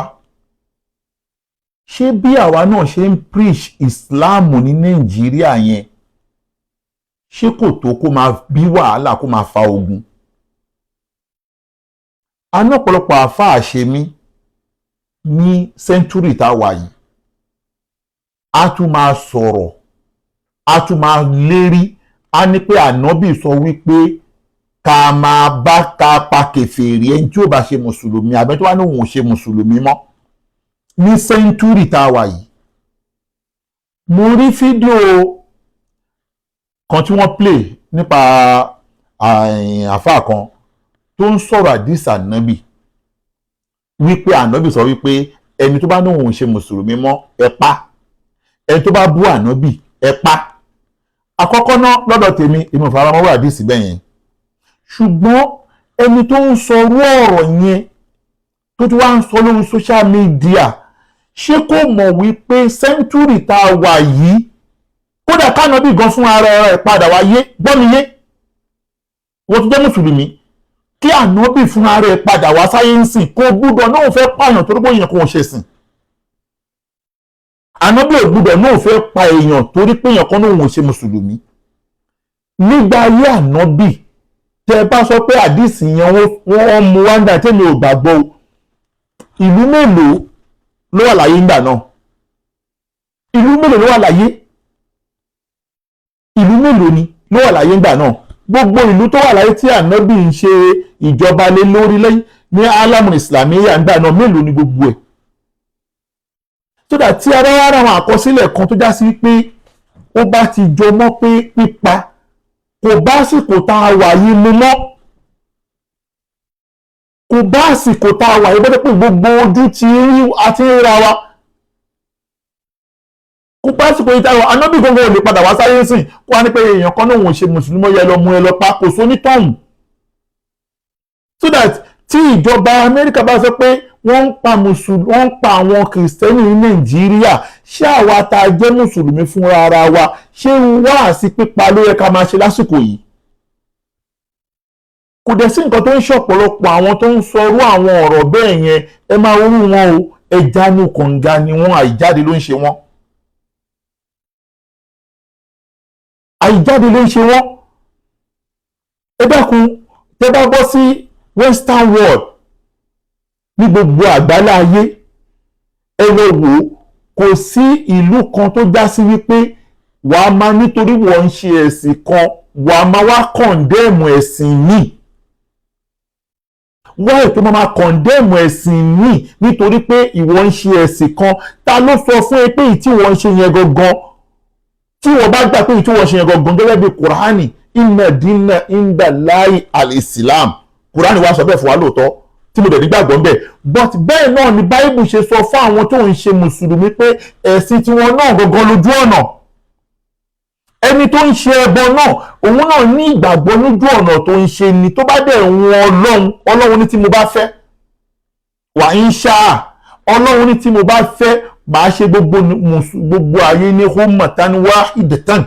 ṣé bí àwa náà ṣe ń preach Islam ní Nàìjíríà yẹn, ṣé kò tó kó máa bí wàhálà, kó máa fa ogun? A ní ọ̀pọ̀lọpọ̀ àáfàá ṣe mí ní century tá a wà yìí. A tún máa sọ̀rọ̀, a tún máa lérí, a ní pé ànábì sọ wípé ká máa bá ká pa kèfèrí, ẹni tí ó bá ṣe mùsùlùmí, àbẹ́ tó wá ní òun ò ṣe mùsùlùmí mọ́, ní century tá a wà yìí. Mo rí fídíò kan tí wọ́n play nípa àáfàá kan tó ń sọ̀rọ̀ àdìsí ànábì, wípé ànábì sọ wípé ẹni tó bá ní òun ò ṣe mùsùlùmí mọ́, ẹ pa. Ẹni tó bá bú ànábì, ẹ pa. Àkọ́kọ́ náà, lọ́dọ̀ tèmi, èmi ò fara mọ́ àdìsí bẹ́ẹ̀ yẹn. Ṣùgbọ́n ẹni tó ń sọ orú ọ̀rọ̀ yẹn, tó tún wá ń sọ lórí social media, ṣé kò mọ̀ wípé century tá a wà yìí Kódà kánábì gan fún ara ẹ̀ padà wáyé, gbọ́ mi yé, wọ́n ti jẹ́ mùsùlùmí, kí ànábì fún ara ẹ̀ padà wá sáyé ń sìn, kó gbúdọ̀ náà fẹ́ pààyàn torí pé èèyàn kò ṣe sìn. Ànábì ò gbúdọ̀ náà fẹ́ pa èèyàn torí pé èèyàn kan náà ò ṣe mùsùlùmí. Nígbà ayé ànábì, tẹ bá sọ pé àdìsí yẹn wọ́n mú wá nígbà tẹ́mi ò gbàgbọ́ o, ìlú mélòó ló wà láyé nígbà náà? Ìlú mélòó ló wà láyé? Ìlú mélòó ni ló wà láyé nígbà náà? Gbogbo ìlú tó wà láyé tí ànábì ń ṣe ìjọba lé lórí lẹ́yìn ní alamu islamiyya nígbà náà, mélòó ni gbogbo ẹ̀? So that tí a bá wá ra àwọn àkọsílẹ̀ kan tó já sí pé ó bá ti jọ mọ́ pé pípa kò bá àsìkò tá a wà yìí mu mọ́, kò bá àsìkò tá a wà yìí bọ́dọ̀ pé gbogbo ojú ti rí àti ríra wa, kò bá àsìkò yìí tá a wà, ànábì gbogbo ò lè padà wá sáyé sìn kó wá ní pé èèyàn kan náà òun ṣe mùsùlùmí, yẹ lọ mú ẹ lọ pa, kò sóní tọ̀hún. So that tí ìjọba Amẹ́ríkà bá sọ pé wọ́n ń pa mùsùlùmí, wọ́n ń pa àwọn kìrìsìtẹ́nì ní Nàìjíríà, ṣé àwa tá a jẹ́ mùsùlùmí fúnra ara wa, ṣé wáàsí pípa ló yẹ ká máa ṣe lásìkò yìí? Kò dẹ̀ sí nǹkan tó ń ṣọ̀pọ̀lọpọ̀ àwọn tó ń sọrú àwọn ọ̀rọ̀ bẹ́ẹ̀ yẹn. Ẹ máa rú wọn o, ẹja ní kànga ni wọ́n, àìjáde ló ń ṣe wọ́n, àìjáde ló ń ṣe wọ́n. Ẹ dákun, tẹ́ bá bọ́ sí Western world ní gbogbo àgbálá ayé, ẹ lọ wò ó, kò sí ìlú kan tó já sí wípé wàá máa nítorí wọ́n ń ṣe ẹ̀sìn kan, wàá máa wá condemn ẹ̀sìn míì. Wáyé tó máa condemn ẹ̀sìn míì nítorí pé ìwọ ń ṣe ẹ̀sìn kan? Ta ló sọ fún ẹ pé èyí tí wọ́n ń ṣe yẹn gangan, tí wọ́n bá gbà pé èyí tí wọ́n ṣe yẹn gangan gẹ́gẹ́ bí Kùránì, inna dina inda Allahi al-Islam, Kùránì wá sọ bẹ́ẹ̀ fún wa lóòótọ́, tí mo dẹ̀ nígbàgbọ́ ń bẹ̀, but bẹ́ẹ̀ náà ni Báíbù ṣe sọ fún àwọn tó ń ṣe mùsùlùmí pé ẹ̀sìn tiwọn náà gangan lójú ọ̀nà. Ẹni tó ń ṣe ẹbọ náà, òun náà ní ìgbàgbọ́ lójú ọ̀nà tó ń ṣe ni. Tó bá dẹ̀ wọn Ọlọ́run, Ọlọ́run ní tí mo bá fẹ́ wà ń ṣáà, Ọlọ́run ní tí mo bá fẹ́ màá ṣe gbogbo ayé ní ummatan wahidatan.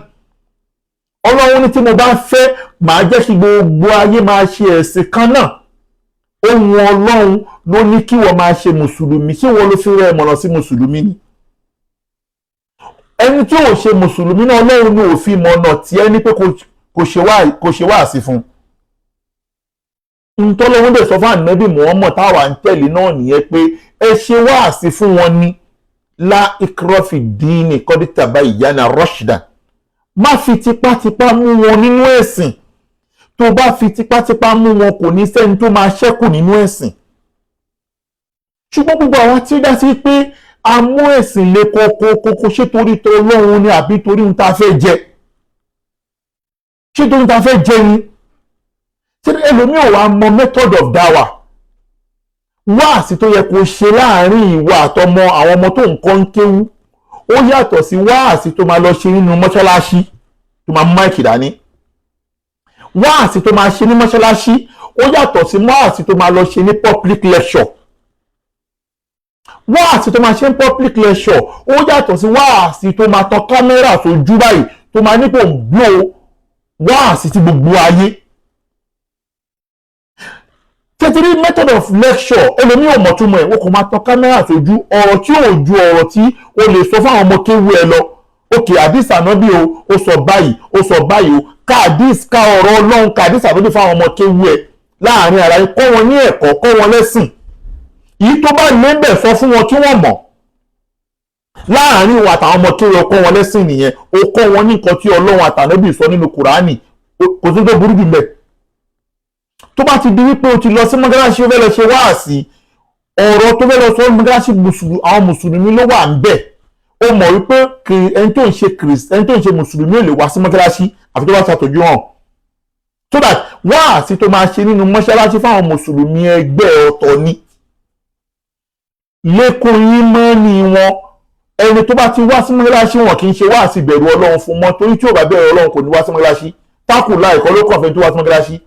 Ọlọ́run ní tí mo bá fẹ́ màá jẹ́ kí gbogbo ayé máa ṣe ẹ̀sìn kan náà. Ohun Ọlọ́run ló ní kí wọ́n máa ṣe mùsùlùmí. Ṣé wọ́n ló fi rẹ́ mọ̀nà sí mùsùlùmí ni? Ẹni tí ò ṣe mùsùlùmí náà, Ọlọ́run ní òfin mọ̀nà tí ẹni pé kò ṣe wáàsí fún un. Ntọ́lọ́run dẹ̀ sọ fún ànábì Muhammad táwa ń tẹ̀lé náà nìyẹn pé ẹ ṣe wáàsí fún wọn ní la ikrafi díìnì kọ́dítàbá ìyána rọ́ṣìdà. Má fi tipátipá mú wọn nínú ẹ̀sìn. Tó bá fi tipátipá mú wọn, kò ní sẹ́ni tó máa ṣẹ́kù nínú ẹ̀sìn. Ṣùgbọ́n gbogbo àwọn tí ó dá sí pé a mú ẹ̀sìn lé kókókókó, ṣé torí tó Ọlọ́run ni àbí torí ohun tá a fẹ́ jẹ? Ṣé torí tá a fẹ́ jẹ ni? Ṣé ẹlòmíì ò wá mọ method of dawa? Wáàsí tó yẹ kó ṣe láàárín ìwọ àtọmọ àwọn ọmọ tó nǹkan ń kéwú, ó yàtọ̀ sí wáàsí tó máa lọ ṣe nínú mọ́ṣáláṣí tó máa mú máìkì dání. Wáàsí tó máa ṣe ní mọ́ṣáláṣí, ó yàtọ̀ sí wáàsí tó máa lọ ṣe ní public lecture. Wáàsí tó máa ṣe ní public lecture, ó yàtọ̀ sí wáàsí tó máa tan kámẹ́rà sójú báyìí, tó máa nípò ń blow wáàsí tí gbogbo ayé tẹ́tírí. Method of lecture, ẹlòmíì ò mọ̀ túmọ̀ ẹ̀. Wọ́n kò máa tan kámẹ́rà sójú, ọ̀rọ̀ tí ò ju ọ̀rọ̀ tí o lè sọ fáwọn ọmọ kéwú ẹ lọ. Òkè àdìs ànábì o, ó sọ báyìí, ó sọ báyìí o, ká àdìs, ká ọ̀rọ̀ Ọlọ́run, ká àdìs ànábì fáwọn ọmọ kéwú ẹ láàrin ara yín, kọ́ wọn ní ẹ̀kọ́, kọ́ wọn lẹ́sìn. Èyí tó bá lébẹ̀, sọ fún wọn kí wọ́n mọ̀ láàrin ìwà àtàwọn ọmọ kéwú ẹ, kọ́ wọn lẹ́sìn nìyẹn. O kọ́ wọn ní nǹkan tí Ọlọ́run àtànábì sọ nínú Kùránì, kò sí tó burú jù bẹ́ẹ̀. Tó bá ti di wípé o ti lọ sí mọ́gàláṣí, ó fẹ́ lọ ṣe wáàsí, ọ̀rọ̀ tó fẹ́ lọ sọ mọ́gàláṣí, àwọn mùsùlùmí ló wà ń bẹ̀. Ó mọ̀ wípé ẹni tó ń ṣe ẹni tó ń ṣe mùsùlùmí ò lè wá sí mọ́gàláṣí àfi tó bá ṣàtọ́jú hàn. So that wáàsí tó máa ṣe nínú mọ́ṣáláṣí fáwọn mùsùlùmí ẹgbẹ́ ọ̀tọ̀ ni. Lékún yín mọ́ ni wọn. Ẹni tó bá ti wá sí mọ́ṣáláṣí, wọn kì í ṣe wáàsí bẹ̀rù Ọlọ́run fún mọ́, torí tí ò bá bẹ̀rù Ọlọ́run kò ní wá sí mọ́ṣáláṣí. Tákù láìkọ́ ló kàn fẹ́ tó wá sí mọ́ṣáláṣí.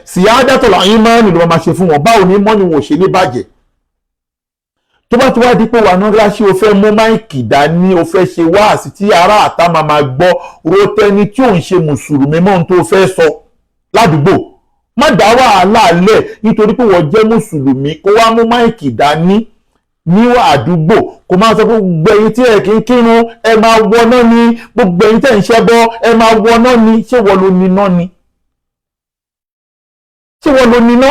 Síyádàtọ̀ làyín mọ́ni ló máa ṣe fún wọn. Báwo ni mọ́ni wọn ò ṣe ní bàjẹ́? Tó bá ti wá di pé wà ní ńlá, ṣé o fẹ́ mú mic dání, o fẹ́ ṣe wáàsí tí ará àta máa máa gbọ́, rotẹni tí ò ń ṣe mùsùlùmí mọ́ ohun tó fẹ́ sọ ládùúgbò. Má dá wàhálà lẹ̀ nítorí pé wọ́n jẹ́ mùsùlùmí, kó wá mú mic dání ní àdúgbò, kó máa sọ pé gbogbo ẹ̀yin tí ẹ kì í kírun, ẹ máa wọná ni, gbogbo ẹ̀yin tẹ̀ ń ṣẹbọ, ẹ máa wọná ni. Ṣé wọ́n ló níná ni? Ṣé wọ́n ló níná?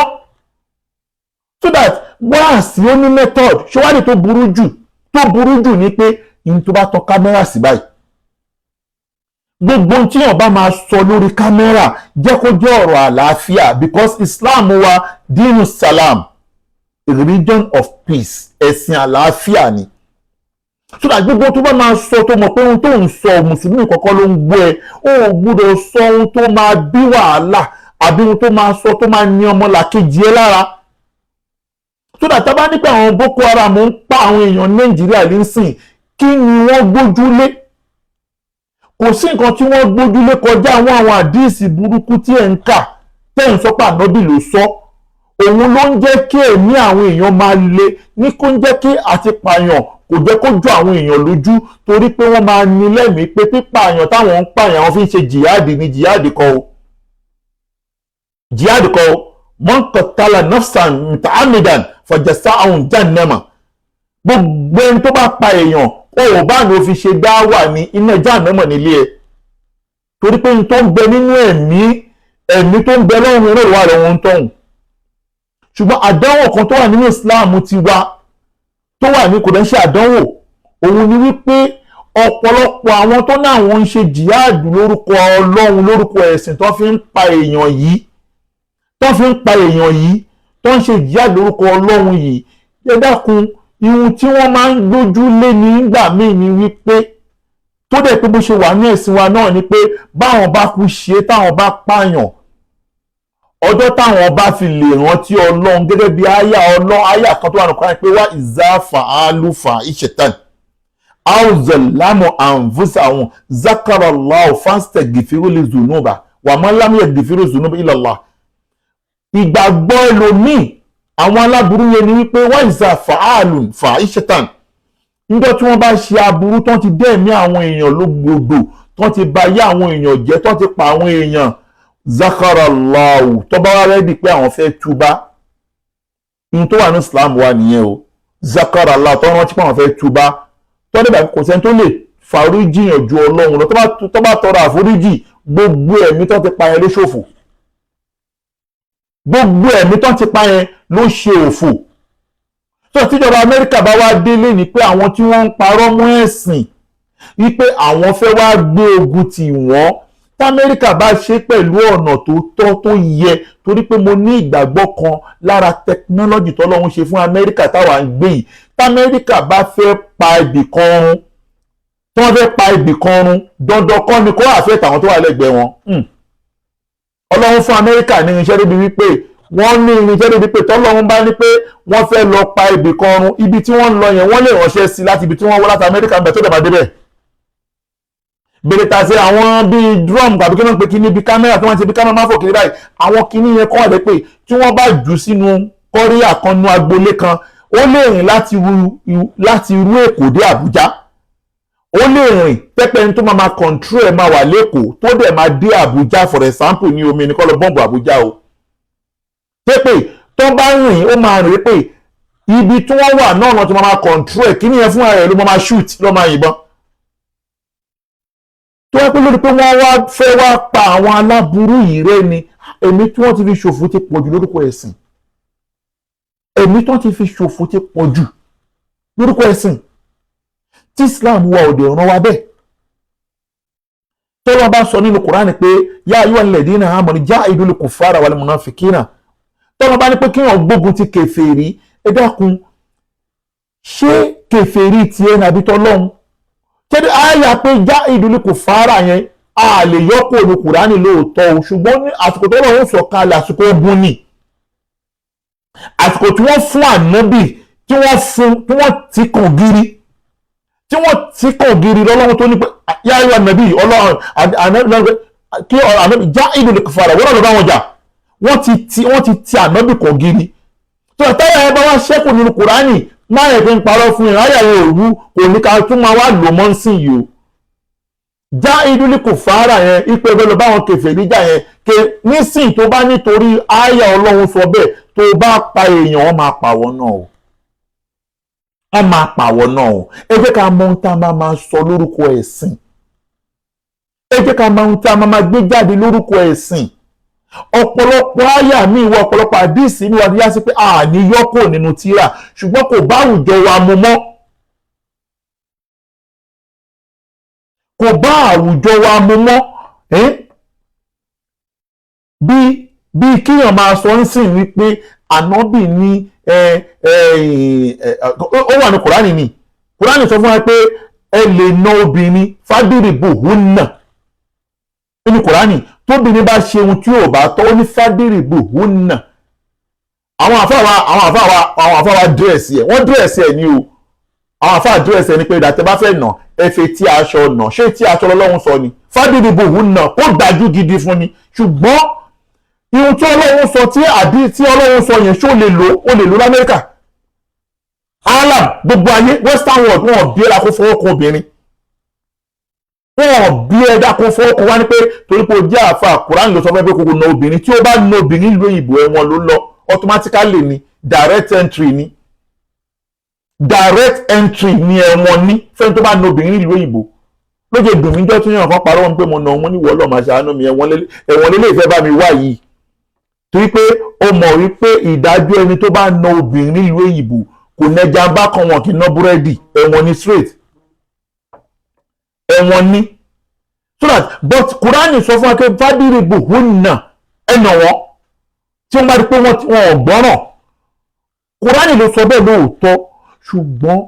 So that wáàsí ó ní method. Ṣọwádìí tó burú jù ni pé ní tó bá tọ kámẹ́rà sí báyìí, gbogbo tí yàn bá máa sọ lórí kámẹ́rà, jẹ́ kó jẹ́ ọ̀rọ̀ àlàáfíà, because Islam wa dínú salam, a religion of peace, ẹ̀sìn àlàáfíà ni. So that gbogbo tó bá máa sọ, tó mọ̀ pé ohun tó ń sọ, mùsùlùmí kọ́kọ́ ló ń gbọ́ ẹ, ó gbọ́dọ̀ sọ ohun tó máa bí wàhálà àbí ohun tó máa sọ tó máa ní ọmọlàkejì ẹ lára. So that tá bá ní pé àwọn Boko Haram ń pa àwọn èèyàn Nàìjíríà nísìn, kí ni wọ́n gbójúlé? Kò sí nǹkan tí wọ́n gbójúlé kọjá àwọn àdíìsì burúkú tí ẹ̀ ń kà, tẹ́ ń sọ pé ànábì ló sọ. Òun ló ń jẹ́ kí ẹ̀mí àwọn èèyàn máa le ní, kó ń jẹ́ kí àti pààyàn kò jẹ́ kó jọ àwọn èèyàn lójú, torí pé wọ́n máa ní lẹ́mìí pé pípààyàn táwọn ń pààyàn, àwọn fi ń ṣe jihad ní. Jihad kọ́ o, jihad kọ́ o. Man qatala nafsan muta'ammidan fajaza'uhu jahannama. Gbogbo ẹni tó bá pa èèyàn, ó ò bá ní o fi ṣe dáwà ní, iná jahannama nílé ẹ, torí pé n tó ń bẹ nínú ẹ̀mí, ẹ̀mí tó ń bẹ lọ́rùn eré ìwà rẹ̀ wọ́n ń tọ̀hún. Ṣùgbọ́n àdánwò kan tó wà nínú Islam ti wa tó wà ní, kò dẹ́ ṣe àdánwò, òun ni wípé ọ̀pọ̀lọpọ̀ àwọn tó ní àwọn ń ṣe jihad lórúkọ Ọlọ́run, lórúkọ ẹ̀sìn tó fi ń pa èèyàn yìí, tó fi ń pa èèyàn yìí, tó ń ṣe jihad lórúkọ Ọlọ́run yìí, ẹ dákun, ihun tí wọ́n máa ń gbójú lé nígbà míì ni wípé, tó dẹ̀ pé bó ṣe wà ní ẹ̀sìn wa náà ni pé báwọn bá kú ṣe, táwọn bá pààyàn, ọjọ́ táwọn bá fi lè rántí Ọlọ́run, gẹ́gẹ́ bí àyà Ọlọ́run, àyà kan tó wà nìkan pé wá ìzáfà álùfà ìṣẹ̀tàn àwùzọ̀lámù àǹfùsàwọn zakarallahu fastaghfiru li zunuba wà má lam yaghfiru zunuba illallah. Ìgbàgbọ́ ẹlòmíì, àwọn aláburú yẹn ni wípé wá ìzáfà álùfà ìṣẹ̀tàn, níjọ́ tí wọ́n bá ṣe aburú tán, ti dẹ́ ẹ̀mí àwọn èèyàn lógbòdò, tán ti ba ayé àwọn èèyàn jẹ́, tán ti pa àwọn èèyàn, zakarallahu, tó bá wá ready pé àwọn fẹ́ túbá, ní tó wà ní Islam wa nìyẹn o, zakarallahu, tó rántí pé àwọn fẹ́ túbá, tó dẹ̀ bá kò sẹ́ni tó lè foríjì yàn ju Ọlọ́run lọ, tó bá tọrọ àforíjì, gbogbo ẹ̀mí tó ti pa yẹn ló ṣòfò, gbogbo ẹ̀mí tó ti pa yẹn ló ṣe òfò. Tó tíjọba Amẹ́ríkà bá wá délé ní pé àwọn tí wọ́n ń parọ́ mọ́ ẹ̀sìn, wípé àwọn fẹ́ wá gbé ogun tì wọ́n, Tamẹ́ríkà bá ṣe pẹ̀lú ọ̀nà tó tọ́ tó yẹ, torí pé mo ní ìgbàgbọ́ kan lára technology tọ́lọ́run ṣe fún Amẹ́ríkà táwa ń gbé yìí, tAmẹ́ríkà bá fẹ́ pa ibì kan run, tí wọ́n fẹ́ pa ibì kan run, dandan kọ́ ni kó àfẹ́ tàwọn tó wà lẹ́gbẹ̀ẹ́ wọn. Ọlọ́run fún Amẹ́ríkà ní irinṣẹ́ débi wípé wọ́n ní irinṣẹ́ débi pé tọ́lọ́run bá ní pé wọ́n fẹ́ lọ pa ibì kan run, ibi tí wọ́n ń lọ yẹn, wọ́n lè ránṣẹ́ sí láti ibi tí wọ́n wọ́ láti Amẹ́ríkà ń bẹ̀ tó dẹ̀ bá débẹ̀. Bèrè tà sí àwọn bíi drum tàbí kí wọ́n pe kíní bíi kámẹ́rà tí wọ́n ti bí kámẹ́rà máa fò kiri báyìí, àwọn kíní yẹn kọ́ ọ̀dẹ́ pé tí wọ́n bá jù sínú kọ́ríà kan nú agboolé kan, ó lè rìn láti rú Èkó dé Àbújá. Ó lè rìn pẹ́pẹ́ ní tó máa ma control ẹ̀ máa wà lẹ́kọ̀ọ́, tó dẹ̀ máa dé Àbújá. For example, ní omi ní kọ́ lọ bọ́ǹbù Àbújá o, pépè tó bá rìn, ó máa rìn pé ibi tí wọ́n wà náà wọ́n ti máa ma control ẹ̀, kíní yẹn fúnra rẹ̀ ló máa ma shoot, ló máa yìnbọn. Tó wá pé lórí pé wọ́n wá fẹ́ wá pa àwọn aláburú yìí rẹ́ ni, ẹ̀mí tí wọ́n ti fi ṣòfò ti pọ̀ jù lórúkọ ẹ̀sìn. Ẹ̀mí tí wọ́n ti fi ṣòfò ti pọ̀ jù lórúkọ ẹ̀sìn tí Islam wa òde ràn wá bẹ́ẹ̀. Tọ́lọ́ bá sọ nínú Kùránì pé yá ayọ́ alladhina amanu jahidul kuffara wal munafikina, tọ́lọ́ bá ní pé kíyàn gbógun ti kèfèrí, ẹ dákun, ṣé kèfèrí tiẹ̀ nàbí tọ́lọ́hún? Ṣé àyà pé jahidul kuffara yẹn, a lè yọkò ní Kùránì lóòótọ́ o, ṣùgbọ́n ní àsìkò tọ́lọ́hún sọ kalẹ̀, àsìkò ogun ni, àsìkò tí wọ́n fún ànábì, tí wọ́n fún, tí wọ́n ti kàn gírí, tí wọ́n ti kàn gírí lọ́lọ́run tó ní pé yá ayọ́ ànábì Ọlọ́run, ànábì kí ànábì jahidul kuffara, wọ́n náà lọ bá wọn jà. Wọ́n ti ti ànábì kàn gírí tó táyà ẹ bá wá ṣẹ́kù nínú Kùránì. Má yẹ kí n parọ́ fún yín, àyà yẹn òru kò ní ká tún máa wá lò mọ́ sí yìí o. Já ìdúlé kò fara yẹn ipe ẹgbẹ́ lọ báwọn kèfèrí níjà yẹn ke nísìn tó bá nítorí àyà Ọlọ́run sọ bẹ́ẹ̀, tó bá pa èèyàn, wọ́n máa pàwọ́ náà o, wọ́n máa pàwọ́ náà o. Ẹ jẹ́ ká mọ ohun tá a máa máa sọ lórúkọ ẹ̀sìn. Ẹ jẹ́ ká mọ ohun tá a máa máa gbé jáde lórúkọ ẹ̀sìn. Ọ̀pọ̀lọpọ̀ àyà mi ìwọ, ọ̀pọ̀lọpọ̀ àdìsí mi wà ní yá sí pé àní yọ́kò nínú tírà, ṣùgbọ́n kò bá àwùjọ wa mu mọ́, kò bá àwùjọ wa mu mọ́. Bí kíyàn máa sọ ń sìn wípé ànábì ní ó wà ní Kùránì, ni Kùránì sọ fún wa pé ẹ lè na obìnrin, fádìrìbù húnà nínú Kùránì. Tóbìnrin bá ṣe ohun tí ò bá tọ́, ó ní fádìrìbù húnà. Àwọn àfáà wa dírẹ̀sì ẹ̀, wọ́n dírẹ̀sì ẹ̀ ní o. Àwọn àfáà dírẹ̀sì ẹ̀ ní pé ìdàtẹ́ bá fẹ́ nà, ẹ fi tí aṣọ nà. Ṣé tí aṣọ lọ́lọ́run sọ ni? Fádìrìbù húnà, kó dájú gidi fún ni. Ṣùgbọ́n ihun tí Ọlọ́run sọ, tí àbí tí Ọlọ́run sọ yẹn, ṣó lè lò? Ó lè lò l'Amẹ́ríkà, alam gbogbo ayé, western world, wọn ò bí ẹ̀dá kó fọwọ́ kan obìnrin, wọn ò bí ẹ̀dá kó fọwọ́ kan wá ní pé torí pé o jẹ́ àáfà, Kùránì ló sọ fẹ́ pé kókò na obìnrin. Tí ó bá na obìnrin ìlú òyìnbó, ẹ̀wọ̀n ló lọ automatically ni, direct entry ni, direct entry ni ẹ̀wọ̀n ní fẹ́ni tó bá na obìnrin ìlú òyìnbó. Lóye dùn mí jọ́ tí yàn kan parọ́ wọn pé mo nà wọn ní wọ́ọ́lọ́, máa ṣàánú mi, ẹ̀wọ̀n lélẹ̀ ìfẹ́ bá mi wá yìí, torí pé ó mọ̀ wípé ìdájọ́ ẹni tó bá na obìnrin nílùú òyìnbó kò nẹja bá kan, wọn kì í ná búrẹ́dì, ẹ̀wọ̀n ní straight, ẹ̀wọ̀n ní. So that, but Kùránì sọ fún wa pé fádìrì bùhún nà, ẹnà wọn tí wọ́n bá rí pé wọ́n ò gbọ́ràn. Kùránì ló sọ bẹ́ẹ̀ lóòótọ́, ṣùgbọ́n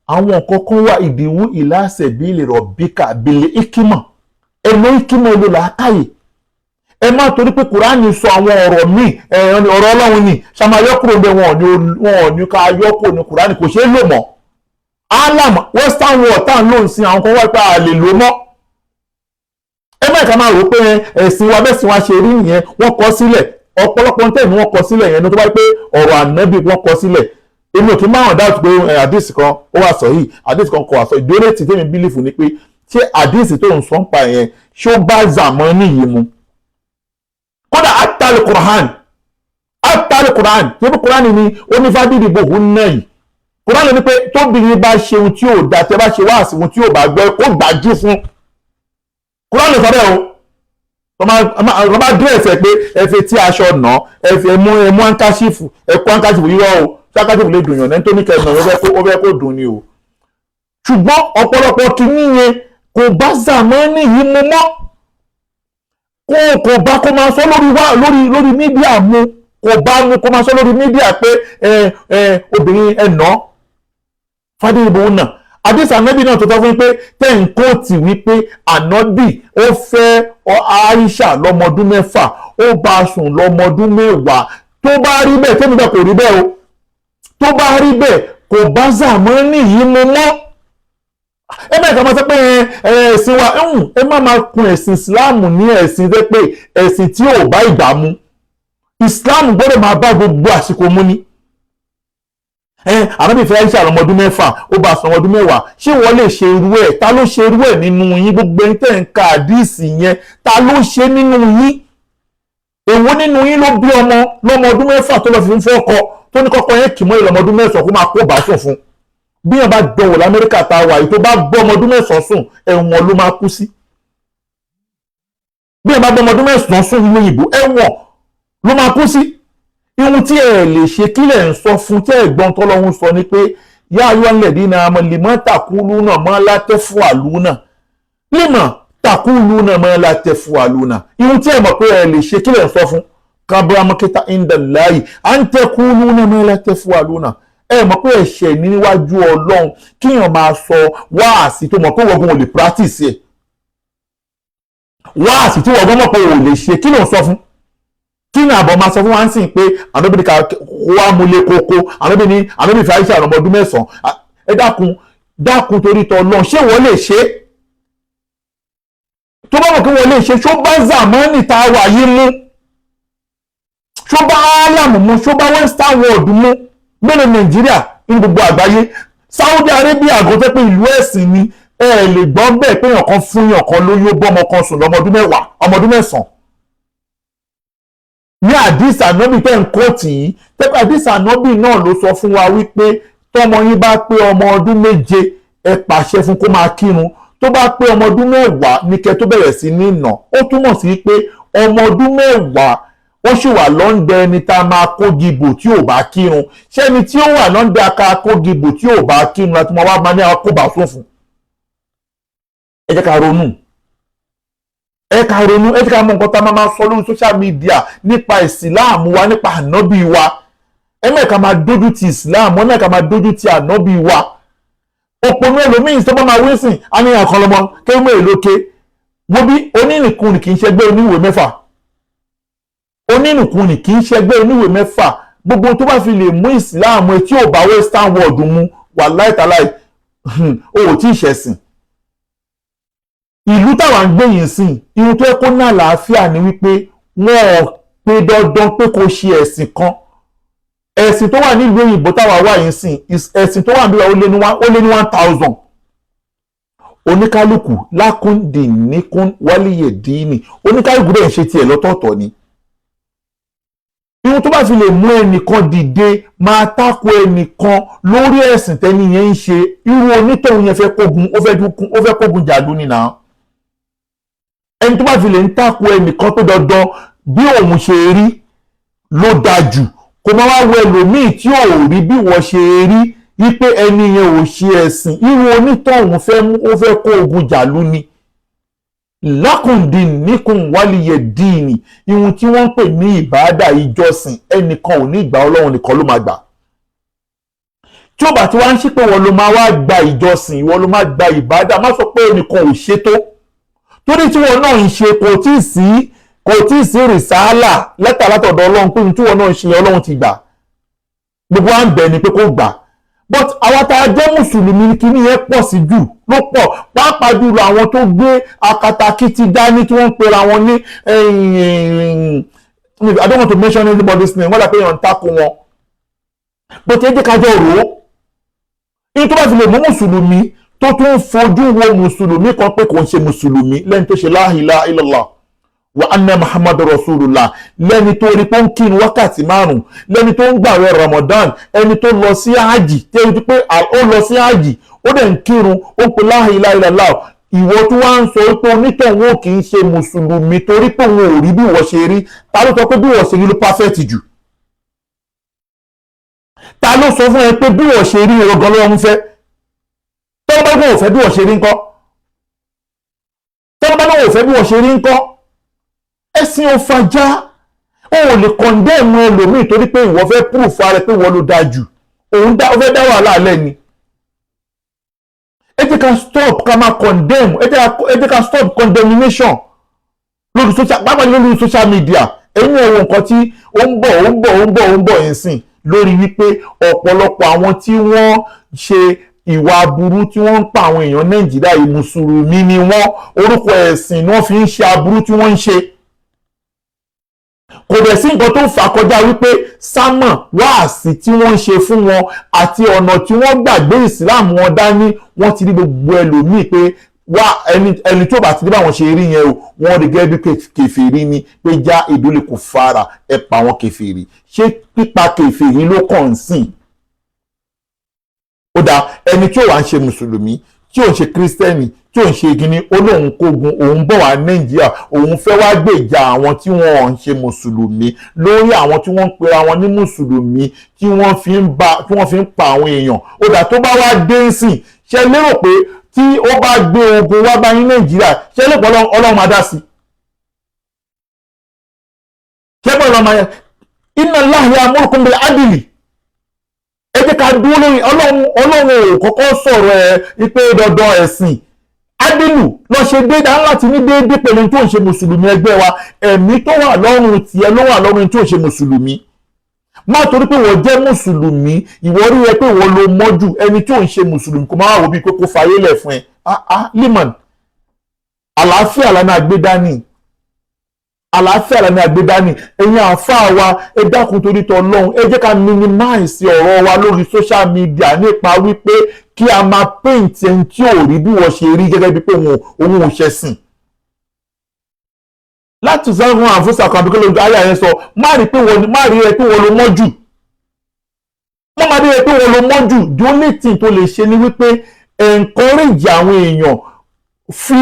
àwọn nǹkan kan wà, ìdíwú ìlàsẹ̀ bí lè rọ̀ bíkà bìlẹ̀ ìkímọ̀, ẹ̀nà ìkímọ̀ ló làákàyè. Ẹ má torí pé Kùránì sọ àwọn ọ̀rọ̀ míì, ọ̀rọ̀ Ọlọ́run ni ṣàmáyọ́kúrò bẹ́ẹ̀, wọn ò ní ká yọ́kúrò ní Kùránì, kò ṣeé lò mọ́. Alam western world tá à ń lò ń sin àwọn kan wá pé a lè lò mọ́. Ẹ má ìka máa rò pé ẹ̀sìn wa bẹ́ẹ̀ sì wá ṣe rí nìyẹn. Wọ́n kọ sílẹ̀, ọ̀pọ̀lọpọ̀ tẹ̀ ní wọ́n kọ sílẹ̀ yẹn ní tó bá pé ọ̀rọ̀ ànábì wọ́n kọ sílẹ̀. Èmi ò kí máa hàn dáàtú pé àdìsí kan ó wà sọ yìí, àdìsí kan kò wà sọ. Ìdóòlè tí tèmi bílífù ni pé ṣé àdìsí tó ń sọ ń pa yẹn, ṣó bá zàmọ́ nìyí mu? Kódà atali Quran, atali Quran yẹ́bí Quran ni ó ní fádìrì bòhún náà yìí. Quran ni pé tóbìnrin bá ṣe ohun tí ò da, tẹ́ bá ṣe wáàsí ohun tí ò bá gbọ́, kó gbájú fún. Quran sọ bẹ́ẹ̀ o. Tó bá dírẹ̀sì ẹ pé ẹ fi tí aṣọ nà, ẹ fi ẹmú ankáṣífù, ẹ kó ankáṣífù yíyọ o. Tí ankáṣífù lè dùn yàn ní tó ní kẹsàn án, ó fẹ́ kó dùn ni o. Ṣùgbọ́n ọ̀pọ̀lọpọ̀ kìíní yẹn kò bá zàmọ́nì yìí mu mọ́, kò bá kó máa sọ lórí wá lórí media mu, kò bá mu kó máa sọ lórí media pé ẹ ẹ obìnrin ẹ nà fádìrìbò náà. Àdìsí ànábì náà tó tọ́ fún yín pé tẹ́ ń kóòtì wípé ànábì ó fẹ́ Aisha lọ́mọdún 6, ó bá a sùn lọ́mọdún 10. Tó bá rí bẹ́ẹ̀, tẹ́mi bẹ́ẹ̀ kò rí bẹ́ẹ̀ o. Tó bá rí bẹ́ẹ̀, kò bá zàmọ́nì yìí mu mọ́. Ẹ bẹ́ẹ̀ ká máa sọ pé ẹ̀sìn wa, ẹ má máa kun ẹ̀sìn Ìsìláàmù ní ẹ̀sìn tẹ́ pé ẹ̀sìn tí ò bá ìgbà mu. Ìsìláàmù gbọ́dọ̀ máa bá gbogbo àsìkò mu ni. Ànábì fẹ́ Aisha lọ́mọdún 6, ó bá sùn ọmọdún 10. Ṣé wọ́n lè ṣe irú ẹ̀? Ta ló ṣe irú ẹ̀ nínú yín? Gbogbo ẹni tẹ́ ń ka àdíìsì yẹn, ta ló ṣe nínú yín? Èwo nínú yín ló bí ọmọ lọ́mọ ọdún 6 tó lọ fi ń fọ́kọ, tó ní kọ́kọ́ yẹn kì mọ́ ìlọ́mọ ọdún 9 kó máa kó bá sùn fún? Bí yẹn bá dánwò l'Amẹ́ríkà tá a wà yìí, tó bá gbọ́ ọmọ ọdún 9 sùn, ẹ̀wọ̀n ló máa kú sí. Bí yẹn bá gbọ́ ọmọ ọdún 9 sùn nínú òyìnbó, ẹ̀wọ̀n ló máa kú sí. Ihun tí ẹ lè ṣe, kí lẹ̀ ń sọ fún? Tí ẹ̀gbọ́n tọ́lọ́hún sọ ni pé yá ayọ́ ńlẹ̀dí náà mọ̀ lèmọ́ tàkúlù náà mọ́ látẹ́ fún àlù náà, lèmọ́ tàkúlù náà mọ́ látẹ́ fún àlù náà. Ihun tí ẹ mọ̀ pé ẹ lè ṣe, kí lẹ̀ ń sọ fún? Kábírámọ́kítà ìndàláyì à ń tẹ́kúlù náà mọ́ látẹ́ fún àlù náà. Ẹ mọ̀ pé ẹ̀ṣẹ̀ níwájú Ọlọ́run kíyàn máa sọ wáàsí tó mọ̀ pé wọ́n gan ò lè practice ẹ̀, wáàsí tí wọ́n gan mọ̀ pé ò lè ṣe, kí ló ń sọ fún? Kí ni àbọ̀ máa sọ fún wa ń sìn pé ànábì ká wá múlé koko, ànábì ní ànábì fi Aisha ọmọ ọdún 9? Ẹ dákun, dákun, torí tọ Ọlọ́run, ṣé wọ́n lè ṣe? Tó bá mọ̀ kí wọ́n lè ṣe, ṣó bá zamani tá a wà yìí mú? Ṣó bá alam mu? Ṣó bá western world mu? Mélòó Nàìjíríà? Nínú gbogbo àgbáyé, Saudi Arabia àgọ́ tẹ́ pé ìlú ẹ̀sìn ni, ẹ lè gbọ́ bẹ́ẹ̀ pé èèyàn kan fún èèyàn kan lóyún, ó bọ́ ọmọ kan sùn lọ́mọ ọdún 10, ọmọ ọdún 9. Ní àdìsí ànábì tẹ́ ń kóòtì yìí, tẹ́pẹ́ àdìsí ànábì náà ló sọ fún wa wípé tọmọ yín bá pé ọmọ ọdún 7, ẹ pàṣẹ fún kó máa kírun. Tó bá pé ọmọ ọdún 10 ní kẹ́ tó bẹ̀rẹ̀ sí ní nà. Ó túmọ̀ sí pé ọmọ ọdún 10, ó sì wà lọ́ndẹ ẹni tá a máa kó gibò tí ò bá kírun. Ṣẹ́ni tí ó wà lọ́ndẹ aka kó gibò tí ò bá kírun láti máa wá máa ní akóbá sófin? Ẹ jẹ́ ká ronú, ẹ ká ronú, ẹ jẹ́ ká mọ nǹkan tá a máa sọ lórí social media nípa ìsìláàmù wa, nípa ànábì wa. Ẹ mẹ́ka máa dójú ti ìsìláàmù, ẹ mẹ́ka máa dójú ti ànábì wa. Òpònú ẹlòmíín tó bá máa wí sìn á ní àkọlọmọ kéwọ́n èlò ké wo bí onínìkùnì kì í ṣẹgbẹ́ oníwèé 6. Onínìkùnì kì í ṣẹgbẹ́ oníwèé 6. Gbogbo tó bá fi lè mú ìsìláàmù tí ò bá western world mu, wàláì tàláì, o ò tí ì ṣẹ̀sìn. Ìlú táwa ń gbé yìí sìn, ihun tó yẹ kó ní àlàáfíà ni wípé wọn ò pé dandan pé kó ṣe ẹ̀sìn kan. Ẹ̀sìn tó wà nílùú òyìnbó táwa wà yìí sìn, ẹ̀sìn tó wà níbí, ó lé ní 1,000. Oníkálukú lákùndínníkún wálíyè díìnì, oníkálukú dẹ̀ ń ṣe tiẹ̀ lọ́tọ̀ọ̀tọ̀ ni. Ihun tó bá fi lè mú ẹnìkan dìde máa tako ẹnìkan lórí ẹ̀sìn tẹ́ni yẹn ń ṣe, irú onítọ̀hún yẹn fẹ́ kógun, ó fẹ́ kógun jàdú nìyà. Ẹni tó bá fi lè ń tako ẹnìkan tó dandan bí òun ṣe rí ló dáa jù, kó máa wá wo ẹlòmíì tí ò rí bí wọ́n ṣe rí wípé ẹni yẹn ò ṣe ẹ̀sìn, irú onítọ̀hún fẹ́ mú, ó fẹ́ kó ogun jàlú ni. Lákùndín níkùn wálìyẹ díìnì, ihun tí wọ́n ń pè ní ìbáàdà, ìjọsìn, ẹnìkan ò ní ìgbà, Ọlọ́run nìkan ló máa gbà. Tí ó bá ti wá ń ṣí pé wọ́n ló máa wá gba ìjọsìn, ìwọ ló máa gba ìbáàdà, má sọ pé ẹnìkan ò ṣe tó, torí tí wọn náà ń ṣe, kò tí ì sí rìsáálà lẹ́tà látọ̀dọ̀ Ọlọ́run pé tí wọn náà ń ṣe, Ọlọ́run ti gbà. Gbogbo wa ń bẹ̀ ni pé kó gbà. But àwa tá a jẹ́ mùsùlùmí, kíní yẹn pọ̀ sí jù ló pọ̀, pàápàá jùlọ àwọn tó gbé akatakítí dání tí wọ́n ń pera wọn ní, I don't want to mention anybody's name, wọ́n dà pé èèyàn ń takò wọn. But ẹ jẹ́ ká jọ rò ó, ní tó bá fi lè mú mùsùlùmí tó tún fojú wo mùsùlùmí kan pé kò ń ṣe mùsùlùmí, lẹ́ni tó ṣe la ilaha illallah wa anna muhammadu rasulullah, lẹ́ni tó rí pé ó ń kírun wákàtí 5, lẹ́ni tó ń gbààwẹ̀ Ramadan, ẹni tó lọ sí hajj, tẹ́lẹ̀ pé ó lọ sí hajj, ó dẹ̀ ń kírun, ó pe la ilaha illallah, ìwọ tó wá ń sọ pé onítọ̀hún ò kì í ṣe mùsùlùmí torí pé òun ò rí bí ìwọ ṣe rí, ta ló sọ pé bí ìwọ ṣe rí ló perfect jù? Ta ló sọ fún ẹ pé bí ìwọ ṣe rí ọgán lọ́wọ́ ń fẹ́? Tọ́lọ́ bá lóun ò fẹ́ bí ìwọ ṣe rí ńkọ́? Tọ́lọ́ bá lóun ò fẹ́ bí ìwọ ṣe rí ńkọ́? Ẹ̀sìn ò fàjà. O ò lè condemn ẹlòmíì torí pé ìwọ fẹ́ proof ara ẹ pé ìwọ ló dáa jù. Òun dá, ó fẹ́ dá wàhálà alẹ́ ni. Ẹ jẹ́ ká stop ká máa condemn. Ẹ jẹ́ ká stop condemnation lórí social, pàápàá lórí social media. Ẹ̀yin ẹ̀ wo nǹkan tí ó ń bọ̀, ó ń bọ̀, ó ń bọ̀, ó ń bọ̀ yẹn sìn lórí wípé ọ̀pọ̀lọpọ̀ àwọn tí wọ́n ṣe ìwà aburú, tí wọ́n ń pa àwọn èèyàn Nàìjíríà yìí, mùsùlùmí ni wọ́n. Orúkọ ẹ̀sìn ni wọ́n fi ń ṣe aburú tí wọ́n ń ṣe. Kò dẹ̀ sí nǹkan tó fà kọjá wípé sámọ̀ wáàsí tí wọ́n ń ṣe fún wọn àti ọ̀nà tí wọ́n gbàgbé ìsìláàmù wọn dání. Wọ́n ti rí gbogbo ẹlòmíì pé wá ẹni tó bá ti rí báwọn ṣe rí yẹn o, wọ́n rí gẹ́gẹ́ bí kèfèrí ni, pé já ìdólè kò fara ẹ pa àwọn kèfèrí. Ṣé pípa kèfèrí ló kàn ń sìn? Ó dáa, ẹni tí ò wá ń ṣe mùsùlùmí, tí ò ń ṣe kírísítẹ́nì, tí ò ń ṣe gini, ó lóun kógun, òun bọ̀ wá Nàìjíríà, òun fẹ́ wá gbèjà àwọn tí wọ́n ń ṣe mùsùlùmí lórí àwọn tí wọ́n ń pera wọn ní mùsùlùmí, tí wọ́n fi ń pa àwọn èèyàn. Ó dà, tó bá wá dé sìn, ṣe lérò pé tí ó bá gbé ogun wá bá yín Nàìjíríà, ṣe lérò pé Ọlọ́run máa dá sí? Ṣé pé Ọlọ́run máa yẹ? Inna Allaha ya'murukum bil adli. Ẹ jẹ́ ká dúró lórí Ọlọ́run. Ọlọ́run ò kọ́kọ́ sọ̀rọ̀ ẹ wípé dandan ẹ̀sìn ádìlù lọ ṣe déédéé láti ní déédéé pẹ̀lú tó ń ṣe mùsùlùmí ẹgbẹ́ wa. Ẹ̀mí tó wà lọ́rùn tiẹ̀ ló wà lọ́rùn tó ń ṣe mùsùlùmí. Má torí pé wọ́n jẹ́ mùsùlùmí, ìwọ rí ẹ pé wọ́n ló mọ́jú ẹni tó ń ṣe mùsùlùmí, kó máa wò bíi pé kó fayé lẹ̀ fún ẹ. Ah ah, liman àlàáfíà lánàá gbé dání. Àlàáfíà la ní agbẹ́dání. Ẹ̀yin àáfàá wa, ẹ dákun torí tọ Ọlọ́run, ẹ jẹ́ ká minimize ọ̀rọ̀ wa lórí social media nípa wípé kí a máa paint ẹni tí ò rí bí wọ́n ṣe rí gẹ́gẹ́ bí pé òun ò ṣẹ̀sìn. Láti sọ́gun àfúsà kan àbíkọ́ lójú ayé àyẹn sọ, má rí pé wọ́n má rí ẹ pé wọ́n ló mọ́ jù, wọ́n máa rí ẹ pé wọ́n ló mọ́ jù. The only thing tó lè ṣe ni wípé encourage àwọn èèyàn, fi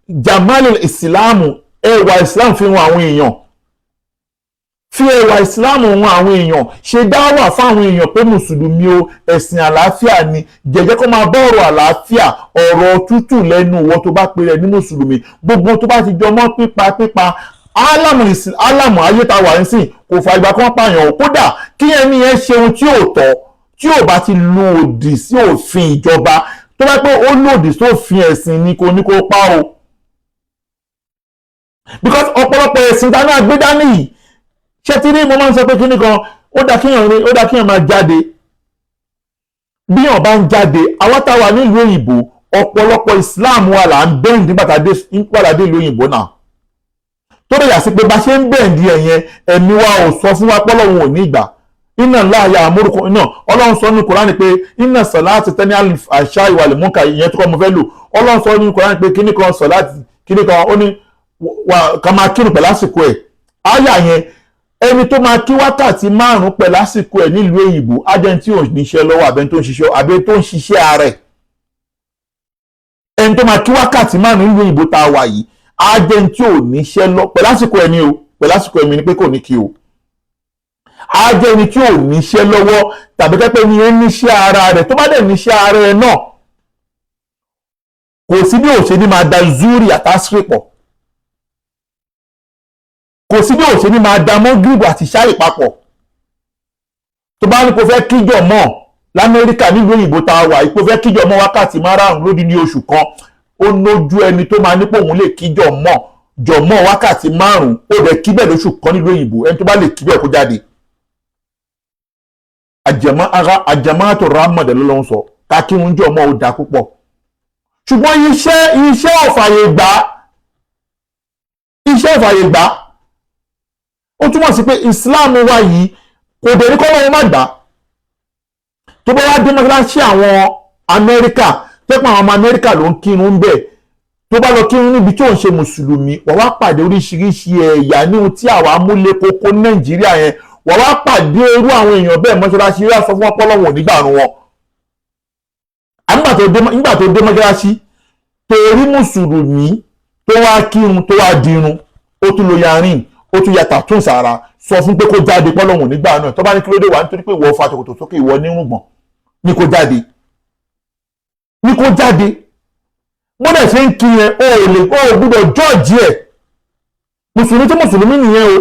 jamal ìsìláàmù, ẹwà ìsìláàmù fi hàn àwọn èèyàn, fi ẹwà ìsìláàmù hàn àwọn èèyàn, ṣe dáwà fáwọn èèyàn pé mùsùlùmí o, ẹ̀sìn àlàáfíà ni. Jẹ́jẹ́ kó máa bá ọ̀rọ̀ àlàáfíà, ọ̀rọ̀ tútù lẹ́nu ìwọ tó bá pèrè ní mùsùlùmí. Gbogbo tó bá ti jọ mọ́ pípa pípa, álàmù ayé ta wà nísìn kò fà ìgbà kan pààyàn o. Kódà kí ẹni yẹn ṣe ohun tí ò tọ́, tí ò bá ti lòdì sí òfin ìjọba, tó bá pé ó lòdì sófin ẹ̀sìn ni kò ní kó pa o, because ọ̀pọ̀lọpọ̀ ẹ̀sìn dáná gbé dání yìí, ṣé tí ní mo máa ń sọ pé kíní kan, ó dá kíyàn rí, ó dá kíyàn máa jáde. Bíyàn bá ń jáde, àwọn tá a wà nílùú òyìnbó, ọ̀pọ̀lọpọ̀ Islam wa là ń bend nígbà tá a dé ìlú òyìnbó náà, tó lè yà sí pé bá ṣe ń bend ẹ̀ yẹn, ẹ̀mí wa ò sọ fún wa pọ́lọ́hun ò ní ìgbà iná láàyè àmúrúkọ iná. Ọlọ́run sọ ní Kùránì pé iná sọ̀láàtì tẹ́ni àṣà ìwàlẹ̀ múkà, ìyẹn tó kọ́ mo fẹ́ lò. Ọlọ́run sọ ní Kùránì pé kíní kan sọ̀láàtì, kíní kan, ó ní ká máa kírun pẹ̀lú àsìkò ẹ̀. Áyà yẹn, ẹni tó máa kí wákàtí 5 pẹ̀lú àsìkò ẹ̀ nílùú òyìnbó, ajẹ́ni tí ò níṣẹ́ lọ́wọ́, àbẹ́ni tó ń ṣiṣẹ́, àbẹ́ni tó ń ṣiṣẹ́ ààrẹ. Ẹni tó máa kí wákàtí 5 nílùú òyìnbó tá a wà yìí, ajẹ́ni tí ò níṣẹ́ lọ pẹ̀lú àsìkò ẹ̀ ní o, pẹ̀lú àsìkò ẹ̀mí ni pé kò ní kí o. Ajẹ́ni tí ò níṣẹ́ lọ́wọ́, tàbí kẹ́pẹ́ ni ó níṣẹ́ ara rẹ̀. Tó bá dẹ̀ níṣẹ́ ara ẹ̀ náà, kò sí bí òṣè ní máa da zuri àtàsírì pọ̀, kò sí bí òṣè ní máa da mọ́gìrìbù àti ṣáì papọ̀. Tó bá ní kó fẹ́ kíjọ mọ́ l'Amẹ́ríkà nílùú òyìnbó tá a wà, ipò fẹ́ kíjọ mọ́ wákàtí 5 lódì ní oṣù kan, ó nójú ẹni tó máa nípò òun lè kíjọ mọ́ jọ̀mọ́ wákàtí 5, ó dẹ̀ kíbẹ̀ lóṣù kan nílùú òyìnbó. Ẹni tó bá lè kíbẹ̀ kó jáde. Àjẹmọ́ tó rámọ̀dẹ̀ ló ń sọ ká kí ń jọ mọ́, ó da púpọ̀, ṣùgbọ́n iṣẹ́ ò fàyè gbà, iṣẹ́ ò fàyè gbà. Ó túmọ̀ sí pé Islam wa yìí kò dẹ̀ ní kọ́lọ́hún má gbà. Tó bá wá dé mọ́ṣáláṣí àwọn Amẹ́ríkà, tó pọ̀ àwọn ọmọ Amẹ́ríkà ló ń kírun ń bẹ̀, tó bá lọ kírun níbi tí ò ń ṣe mùsùlùmí, wà wá pàdé oríṣiríṣi ẹ̀yà ní ohun tí àwa múlé kókó ní Nàìjíríà yẹn. Wà wá pàdé irú àwọn èèyàn bẹ́ẹ̀ mọ́ṣáláṣí, wá sọ fún ọpọlọ́wọ̀n onígbàrún wọn. Nígbà tó dé mọ́ṣáláṣí tó rí mùsùlùmí tó wá kírun, tó wá dirun, ó tún lo yarin, ó tún ya tàtún sára, sọ fún pé kó jáde, pọ́lọ́wọ̀n nígbà náà. Tó bá ní kí ló dé, wà nítorí pé ìwọ fa ṣòkòtò sókè, ìwọ nírùngbọ̀n, ní kó jáde, ní kó jáde. Bọ́dẹ̀ ṣe ń kí yẹn, o ò lè, o ò gbúdọ̀ jọ́ọ̀jì ẹ̀. Mùsùlùmí tí mùsùlùmí nìyẹn o.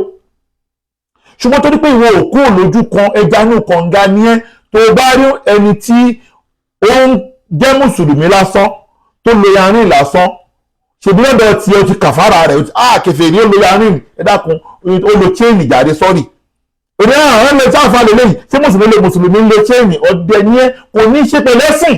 Ṣùgbọ́n torí pé ìwọ òkú òlójú kan, ẹja inú kànga ni ẹ́, tó bá rí ẹni tí ó ń jẹ́ mùsùlùmí lásán tó lo yarin lásán, ṣèbí lọ́dọ̀ tí o ti kàfàrà rẹ̀, á kèfèrí, ó lo yarin, ẹ dákun, ó lo chain jáde, sọ́ọ̀rì òní àwọn ẹ̀rọ tí àǹfààní lélẹ́yìí. Ṣé mùsùlùmí lè mùsùlùmí ń lo chain? Ọdẹ ni ẹ, kò ní í ṣe pẹ̀lẹ́sìn.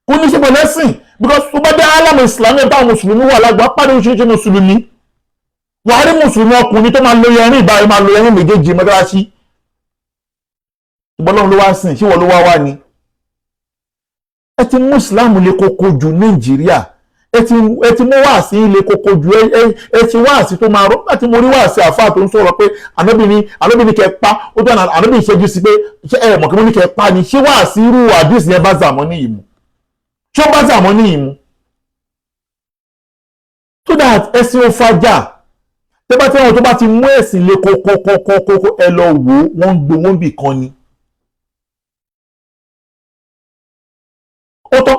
Kò ní í ṣe pẹ̀lẹ́sìn, because tó bá dé alamu islami táwọn mùsùlùmí wà lágbàá, pàdé oríṣiríṣi mùsùlùmí, wà á rí mùsùlùmí ọkùnrin tó máa lo yarin ìbára, máa lo yarin méjèèjì mọ́tàlásí. Ṣùgbọ́n Ọlọ́run ló wá sìn, ṣé wọ́n ló wá wá ni? Ẹ ti mú islam le koko jù Nàìjíríà, ẹ ti mú wáàsí le koko jù, ẹ ti wáàsí tó máa rọ. Láti mo rí wáàsí àfáà tó ń sọ̀rọ̀ pé ànábì ní kẹ́ pa ó tó, ànábì ìṣẹ́jú sí pé ṣé ẹ mọ̀ kí mo ní kẹ́ pa ni? Ṣé wáàsí irú àdìsí yẹn bá zàmọ́ ní ìmú? Ṣé ó bá zàmọ́ ní ìmú? So that ẹ̀sìn ò fàjà. Tẹ́ bá tẹ́wọ̀n tó bá ti mú ẹ̀sìn le kókókókókó, ẹ lọ wò ó, wọ́n ń gbowó bì kan ni. Ó tọ́,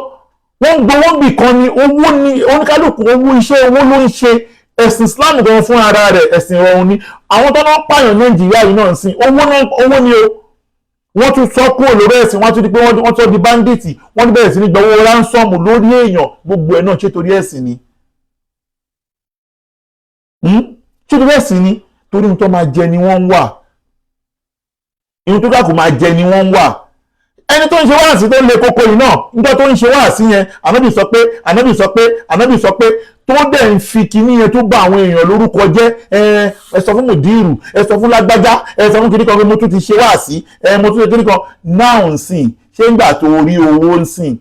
wọ́n ń gbowó bì kan ni, owó ni oníkálukú, owó iṣẹ́ owó ló ń ṣe. Ẹ̀sìn Islam gan fún ara rẹ̀ ẹ̀sìn ìrọ̀rùn ni. Àwọn tó náà pààyàn Nàìjíríà yìí náà ń sìn owó ni o. Wọ́n tún sọ kúrò lórí ẹ̀sìn, wọ́n tún di pé wọ́n tún di báńdíìtì, wọ́n tún bẹ̀rẹ̀ sí ní gbowó ránsọ́ọ̀mù lórí èèyàn. Gbogbo ẹ̀ náà ṣé torí ẹ̀sìn ni? Ṣé torí ẹ̀sìn ni? Torí ohun tó máa jẹ ni wọ́n ń wà, ohun tó kàkó máa jẹ ni wọ́n ń wà. Ẹni tó ń ṣe wáàsí tó ń le koko yìí náà, níjọ́ tó ń ṣe wáàsí yẹn, ànábì sọ pé, ànábì sọ pé, ànábì sọ pé, tó dẹ̀ ń fi kinní yẹn tó bá àwọn èèyàn lórúkọ jẹ́. Ẹ sọ fún mùdírù, ẹ sọ fún lágbájá, ẹ sọ fún kinní kan pé mo tún ti ṣe wáàsí, ẹ mo tún ṣe kinní kan náà ń sìn. Ṣé ńgbà tó rí owó ń sìn,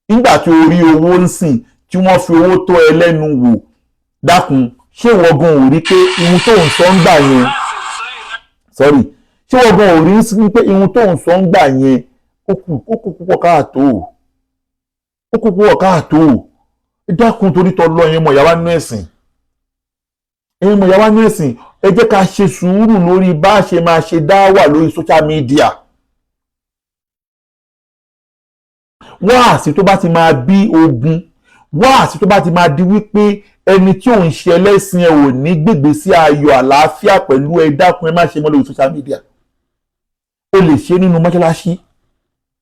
nígbà tó rí owó ń sìn, tí wọ́n fi owó tó ẹ lẹ́nu wò, dákun, ṣé ìwọ gan ò rí pé ihun tó ń sọ ń gbà yẹn, sorry, ṣé ìwọ gan ò rí pé ihun tó ń sọ ń gbà yẹn, ó kù púpọ̀ káàtó, ó kù púpọ̀ káàtó? Dákun, torí tọ́ lọ yẹn mọ̀ yàrá nínú ẹ̀sìn, ẹ̀yin mọ̀ yàrá nínú ẹ̀sìn, ẹ jẹ́ ká ṣe sùúrù lórí bá a ṣe máa ṣe dá wà lórí social media. Wáàsí tó bá ti máa bí ogun, wáàsí tó bá ti máa di wípé ẹni tí òun ṣe ẹlẹ́sìn ẹ ò ní gbègbè sí ayọ̀ àlàáfíà pẹ̀lú ẹ, dákun, ẹ má ṣe mọ́ lórí social media. O lè ṣe nínú mọ́ṣáláṣí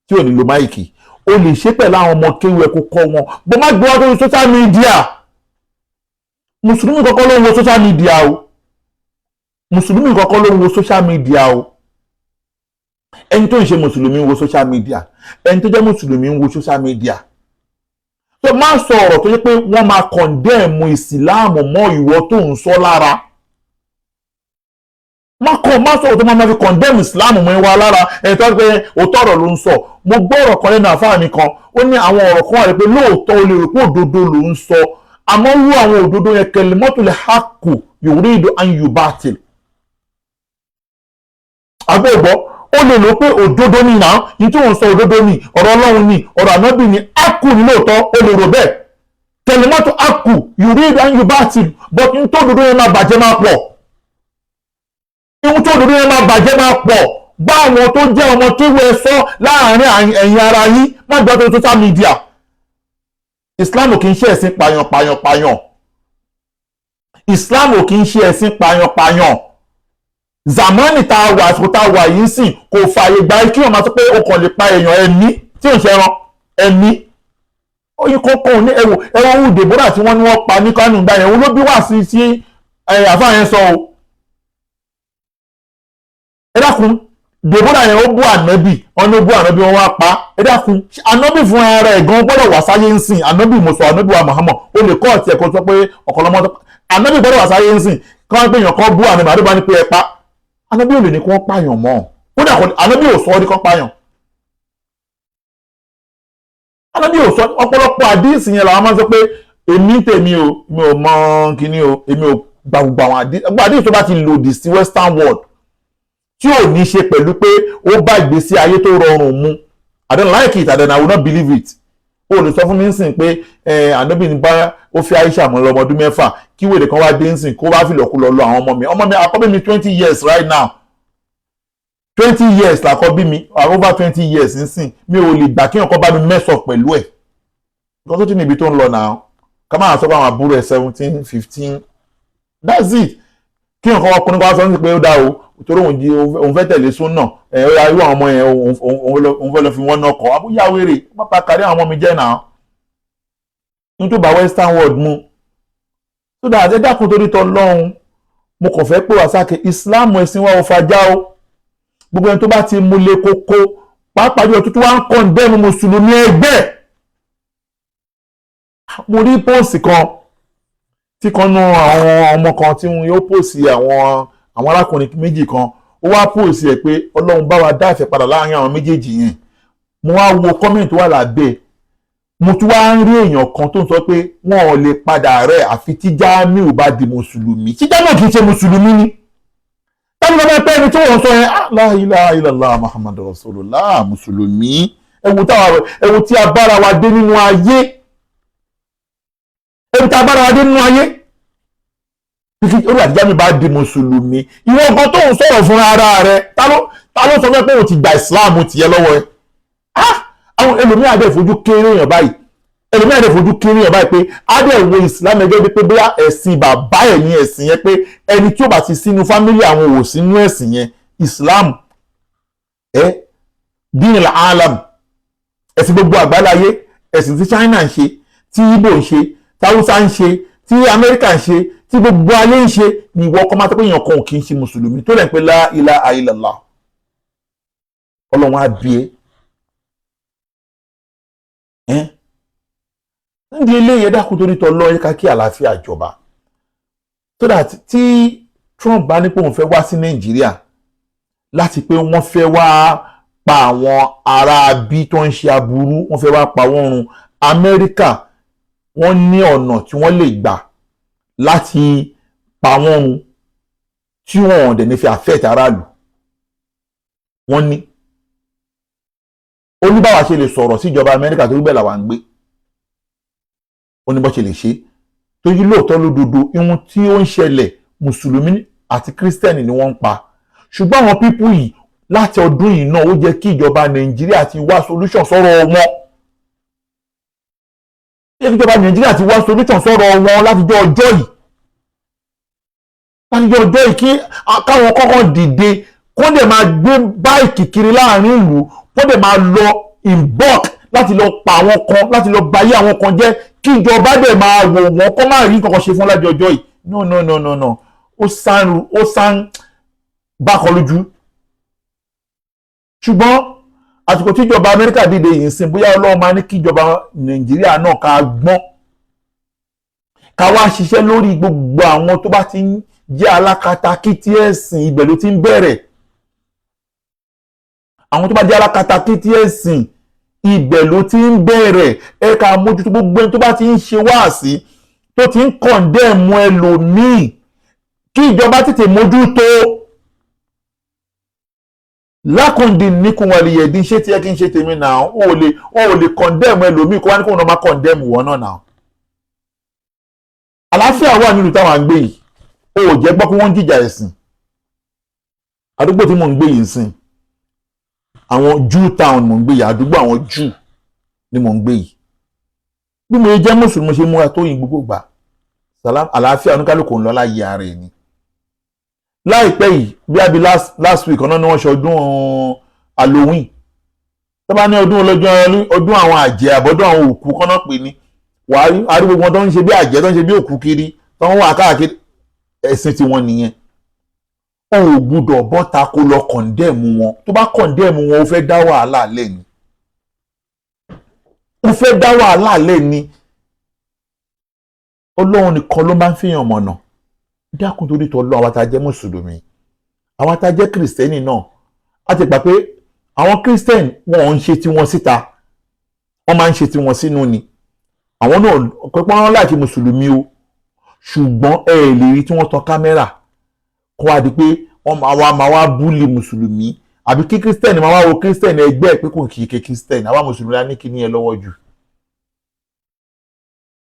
tí ò ní lo mic, o lè ṣe pẹ̀lú àwọn ọmọ kéwú ẹ kó kọ́ wọn bó má gbé wá lórí social media. Mùsùlùmí kọ́kọ́ ló ń wo social media o. Mùsùlùmí kọ́kọ́ ló ń wo social media o. Ẹni tó ń ṣe mùsùlùmí ń wo social media, ẹni tó jẹ́ mùsùlùmí ń wo social media. Tó má sọ ọ̀rọ̀ tó yẹ pé wọ́n máa condemn ìsìláàmù mọ́ ìwọ tó ń sọ lára. Má kọ́ má sọ̀rọ̀ tó máa fi condemn ìsìláàmù mọ́ ìwà lára. Ẹni tó ń pẹ́ òótọ́ ọ̀rọ̀ ló ń sọ. Mo gbọ́ ọ̀rọ̀ kan lẹ́nu àfáà mi kan, ó ní àwọn ọ̀rọ̀ kan wà pé lóòótọ́ o lè rò pé òdodo ló ń sọ, àmọ́ wú àwọn òdodo yẹn, kalimatul haqqu yuridu an yubatil. Àgbẹ̀gbọ́, ó lè lò pé òdodo ni náà ní tí òun sọ, òdodo ni, ọ̀rọ̀ Ọlọ́run ni, ọ̀rọ̀ ànábì ni, ákù ní lóòótọ́, ó lè rò bẹ́ẹ̀. Kalimatu haqqu yuridu an yubatil, but ní tó òdodo yẹn máa bàjẹ́ máa pọ̀, ihun tó òdodo yẹn máa bàjẹ́ máa pọ̀. Bá àwọn tó jẹ́ ọmọ tó wọ ẹ sọ láàárín ẹ̀yin ara yín, má gbọ́ tó social media. Islam ò kì í ṣe ẹ̀sìn pààyàn pààyàn pààyàn. Islam ò kì í ṣe ẹ̀sìn pààyàn pààyàn. Zamani tá a wà, àsìkò tá a wà yìí sìn, kò fààyè gbà kí wọ́n máa sọ pé o kàn lè pa èèyàn, ẹ̀mí tí ò ń ṣe ẹran ẹ̀mí oyin kọ́kọ́ ní. Ẹ̀wò ẹ̀wọ̀n ohun Deborah tí wọ́n ní wọ́n pa ní Kánò gbà yẹn, òun ló bí wá sí àfáà yẹn sọ o. Ẹ dákun, Deborah yẹn, ó bú ànábì, wọn ní ó bú ànábì, wọn wá pa. Ẹ dákun, ànábì fún ara ẹ̀ gan gbọ́dọ̀ wà sáyé ń sìn? Ànábì mo sọ, ànábì wa Muhammad, ó lè kọ́ ọ̀tí ẹ̀kọ́ sọ pé ọ̀kọ̀lọ́mọ ànábì gbọ́dọ̀ wà sáyé ń sìn kí wọ́n gbé èèyàn kan bú ànábì, ànábì wá ní pé ẹ pa? Ànábì ò lè ní kí wọ́n pààyàn mọ́. Kódà ànábì ò sọ ọ́ ní kí wọ́n pààyàn. Ànábì ò sọ. Ọ̀pọ̀lọpọ̀ àdíìsì yẹn làwọn máa ń sọ pé èmi tèmi o, mi ò mọ kíní o, èmi ò gba gbogbo àwọn àdíìsì tó bá ti lòdì sí western world, tí ò ní ṣe pẹ̀lú pé ó bá ìgbésí ayé tó rọrùn mu. I don't like it and then I will not believe it. O lè sọ fún mi nsìn pé ànábì ní bá ó fi Aisha mọ́ lọ́mọ ọdún 6, kí wèrè kan wá dé nsìn kó wá fìlọ̀kulọ̀ lọ àwọn ọmọ mi. Ọmọ mi, àkọ́bí mi, 20 years right now, 20 years làkọ́bí mi, over 20 years nsìn. Mi ò lè gbà kí nǹkan bá mi mess up pẹ̀lú ẹ̀, nǹkan tó ti níbi tó ń lọ náà. Ká máa sọ pé àwọn àbúrò ẹ̀ 17, 15, that's it. Kí nǹkan ọkùnrin kan wá sọ ní pé ó dá o, torí òun jí òun fẹ́ tẹ̀lé súnà ẹ̀, ó yà irú àwọn ọmọ yẹn, òun fẹ́ lọ fi wọ́n náà kọ́ abúyá wèrè, má pa kárí àwọn ọmọ mi jẹ́ náà ní tó bá western world mu. So that ẹ dákun, torí tọ́ lọ́hùn, mo kàn fẹ́ pé wá sáké Islam, ẹ̀sìn wa ò fàjà o. Gbogbo ẹni tó bá ti mú lé kókó, pàápàá jùlọ tuntun wá ń condemn mùsùlùmí ẹgbẹ́. Mo rí post kan tí kan nú àwọn ọmọ kan tí wọn yóò post àwọn arákùnrin méjì kan, ó wá post ẹ̀ pé Ọlọ́run bá wa dá ìfẹ́ padà láàrin àwọn méjèèjì yẹn. Mo wá wo comment tó wà lábẹ́, mo tún wá ń rí èèyàn kan tó ń sọ pé wọn ò lè padà rẹ̀ àfi tí Jamiu bá di mùsùlùmí. Tí Jamiu kì í ṣe mùsùlùmí ni táwọn ọmọ ẹgbẹ́ ẹni tí wọ́n sọ yẹn, la ilaha illallah Muhammadu rasulullah, mùsùlùmí. Ẹ̀wù táwa, ẹ̀wù tí a bára wa dé nínú ayé, ẹ̀wù tí a bára wa dé nínú ayé, orí àti Jamiu bá di mùsùlùmí. Ìwọ nǹkan tó ń sọ̀rọ̀ fún ara rẹ, ta ló sọ fún ẹ pé òun ti gba ìsìláàmù tiẹ̀ lọ́wọ́ ẹ? Àwọn ẹlòmíà dẹ̀ fojú kéré èèyàn báyìí, ẹlòmíà dẹ̀ fojú kéré èèyàn báyìí pé á dẹ̀ wo ìsìláàmù ẹgbẹ́ bíi pé bóyá ẹ̀sìn bàbá ẹ̀ ní ẹ̀sìn yẹn, pé ẹni tí ó bá ti sínú family àwọn ò sínú ẹ̀sìn yẹn. Ìsìláàmù ẹ dinil alam, ẹ̀sìn gbogbo àgbáláyé, ẹ̀sìn tí China ń ṣe, tí Igbo ń ṣe, tí Hausa ń ṣe, tí Amẹ́ríkà ń ṣe, tí gbogbo ayé ń ṣe ni. Ìwọ ọkọ máa tó pé èèyàn kan ò kì í ṣe mùsùlùmí tó lẹ́ ń pé la ilaha illallah. Ọlọ́run á bí ẹ. Nídìí eléyìí, ẹ dákun torí tọ́ lọ́, ká kí àlàáfíà jọba, so that tí Trump bá ní pé òun fẹ́ wá sí Nàìjíríà láti pé wọ́n fẹ́ wá pa àwọn ará bí tó ń ṣe aburú, wọ́n fẹ́ wá pa wọ́n run, Amẹ́ríkà wọ́n ní ọ̀nà tí wọ́n lè gbà láti pa wọ́n run tí wọ́n ò dẹ̀ ní fi affect aráàlú. Wọ́n ní ó ní báwa ṣe lè sọ̀rọ̀ síjọba Amẹ́ríkà, torí bẹ́ẹ̀ làwa ń gbé. Ó ní bó ṣe lè ṣe, torí lóòótọ́ lódodo, ihun tí ó ń ṣẹlẹ̀, mùsùlùmí àti kírísítẹ́nì ni wọ́n ń pa. Ṣùgbọ́n àwọn people yìí, láti ọdún yìí náà, ó jẹ́ kí ìjọba Nàìjíríà ti wá solution sọ̀rọ̀ wọn, ó yẹ kí ìjọba Nàìjíríà ti wá solution sọ̀rọ̀ wọn látijọ́ ọjọ́ yìí, látijọ́ ọjọ́ yìí, kí káwọn kọ́kọ́ dìde, kó dẹ̀ máa gbé bike kiri láàrin ìlú, kó dẹ̀ máa lọ in bulk láti lọ pa àwọn kan, láti lọ bayé àwọn kan jẹ́, kí ìjọba dẹ̀ máa wò wọ́n, kó má rí nǹkan kan ṣe fún láti ọjọ́ yìí. No, no, no, no, no, ó sán, ó sán bákan lójú. Ṣùgbọ́n àsìkò tí ìjọba Amẹ́ríkà dìde yìí ń sìn, bóyá Ọlọ́run máa ní kí ìjọba Nàìjíríà náà ká gbọ́n, ká wá ṣiṣẹ́ lórí gbogbo àwọn tó bá ti ń jẹ́ alákatakítí ẹ̀sìn. Ibẹ̀ ló ti ń bẹ̀rẹ̀. Àwọn tó bá jẹ́ alákatakítí ẹ̀sìn, ibẹ̀ ló ti ń bẹ̀rẹ̀. Ẹ ká mójútó gbogbo ẹni tó bá ti ń ṣe wáàsí tó ti ń condemn ẹlòmíì, kí ìjọba tètè mójútó. Lákùndín níkùn wàlìyẹ̀dín, ṣé tí ẹ kí n ṣe tèmi náà? Ó lè condemn ẹlòmíì, kó wá ní kóun náà má condemn wọn náà náà. Àlàáfíà wà nílùú táwọn à ń gbé yìí. Ó ò jẹ́ gbọ́ pé wọ́n ń jìjà ẹ̀sìn. Àdúgbò tí mò ń gbé yìí ń sìn, àwọn Jew town mò ń gbé yìí, àdúgbò àwọn Jew ni mò ń gbé yìí. Bí mo jẹ́ mùsùlùmí ṣe múra tó yin gbogbo gbà, salam, àlàáfíà, oníkálukú ń lọ láyé ara ẹ̀ ni. Láìpẹ́ yìí, bí abi last last week ọ̀nà ni wọ́n ṣe ọdún Halloween. Tó bá ní ọdún ọlọ́jọ́, ọdún àwọn àjẹ́ àbọ̀dún àwọn òkú kọ́nà pè ní, wàá rí gbogbo wọn tó ń ṣe bí àjẹ́, tó ń ṣe bí òkú kiri, tó ń wà káàkiri. Ẹ̀sìn tiwọn nìyẹn. O ò gbúdọ̀ bọ́ta kó lọ condemn wọn. Tó bá condemn wọn, ó fẹ́ dá wàhálà lẹ̀ ni, ó fẹ́ dá wàhálà lẹ̀ ni. Ọlọ́run nìkan ló máa ń fihàn mọ̀nà. Dákun torí tọ́ lọ, àwọn tá a jẹ́ mùsùlùmí, àwọn tá a jẹ́ kìrìsìtẹ́nì náà, a ti gbà pé àwọn kírísítẹ́nì wọn ò ń ṣe tiwọn síta, wọ́n máa ń ṣe tiwọn sínú ni. Àwọn náà pẹ́pẹ́ wọn láti mùsùlùmí o, ṣùgbọ́n ẹ lè rí tí wọ́n tan kámẹ́rà kó wá di pé wọ́n máa wá bully mùsùlùmí, àbí kí kírísítẹ́nì máa wá wo kírísítẹ́nì ẹgbẹ́ ẹ̀ pé kò kì í ké kírísítẹ́nì. Àwa mùsùlùmí la ní kíní ẹ lọ́wọ́ jù.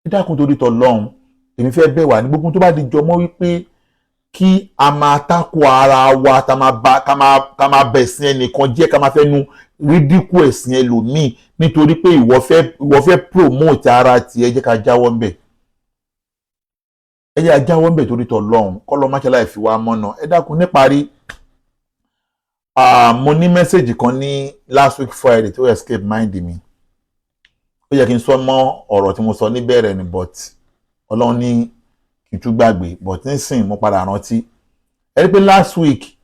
Ẹ dákun torí tọ́ lọ́hùn, èmi fẹ́ bẹ̀ wá ní gbogbo tó bá di jọmọ́ wípé kí a máa tako ara wa, ká máa ba ká máa bẹ̀sìn ẹnìkan jẹ́, ká máa fẹ́ nu ridicule ẹ̀sìn ẹlòmíì nítorí pé ìwọ fẹ́ promote ara tiẹ̀, jẹ́ ká jáwọ́ ńbẹ̀. Ẹ jẹ́ ká jáwọ́ ńbẹ̀ torí tọ́ lọ́hùn, kọ́ lọ́ máṣe láì fi wá mọ́nà. Ẹ dákun, níparí, mo ní message kan ní last week Friday tó escape mind mi. Ó yẹ kí n sọ mọ́ ọ̀rọ̀ tí mo sọ níbẹ̀rẹ̀ ni, but Ọlọ́run ní kí n tún gbàgbé, but nísìn mo padà rántí. Ẹ rí pé last week,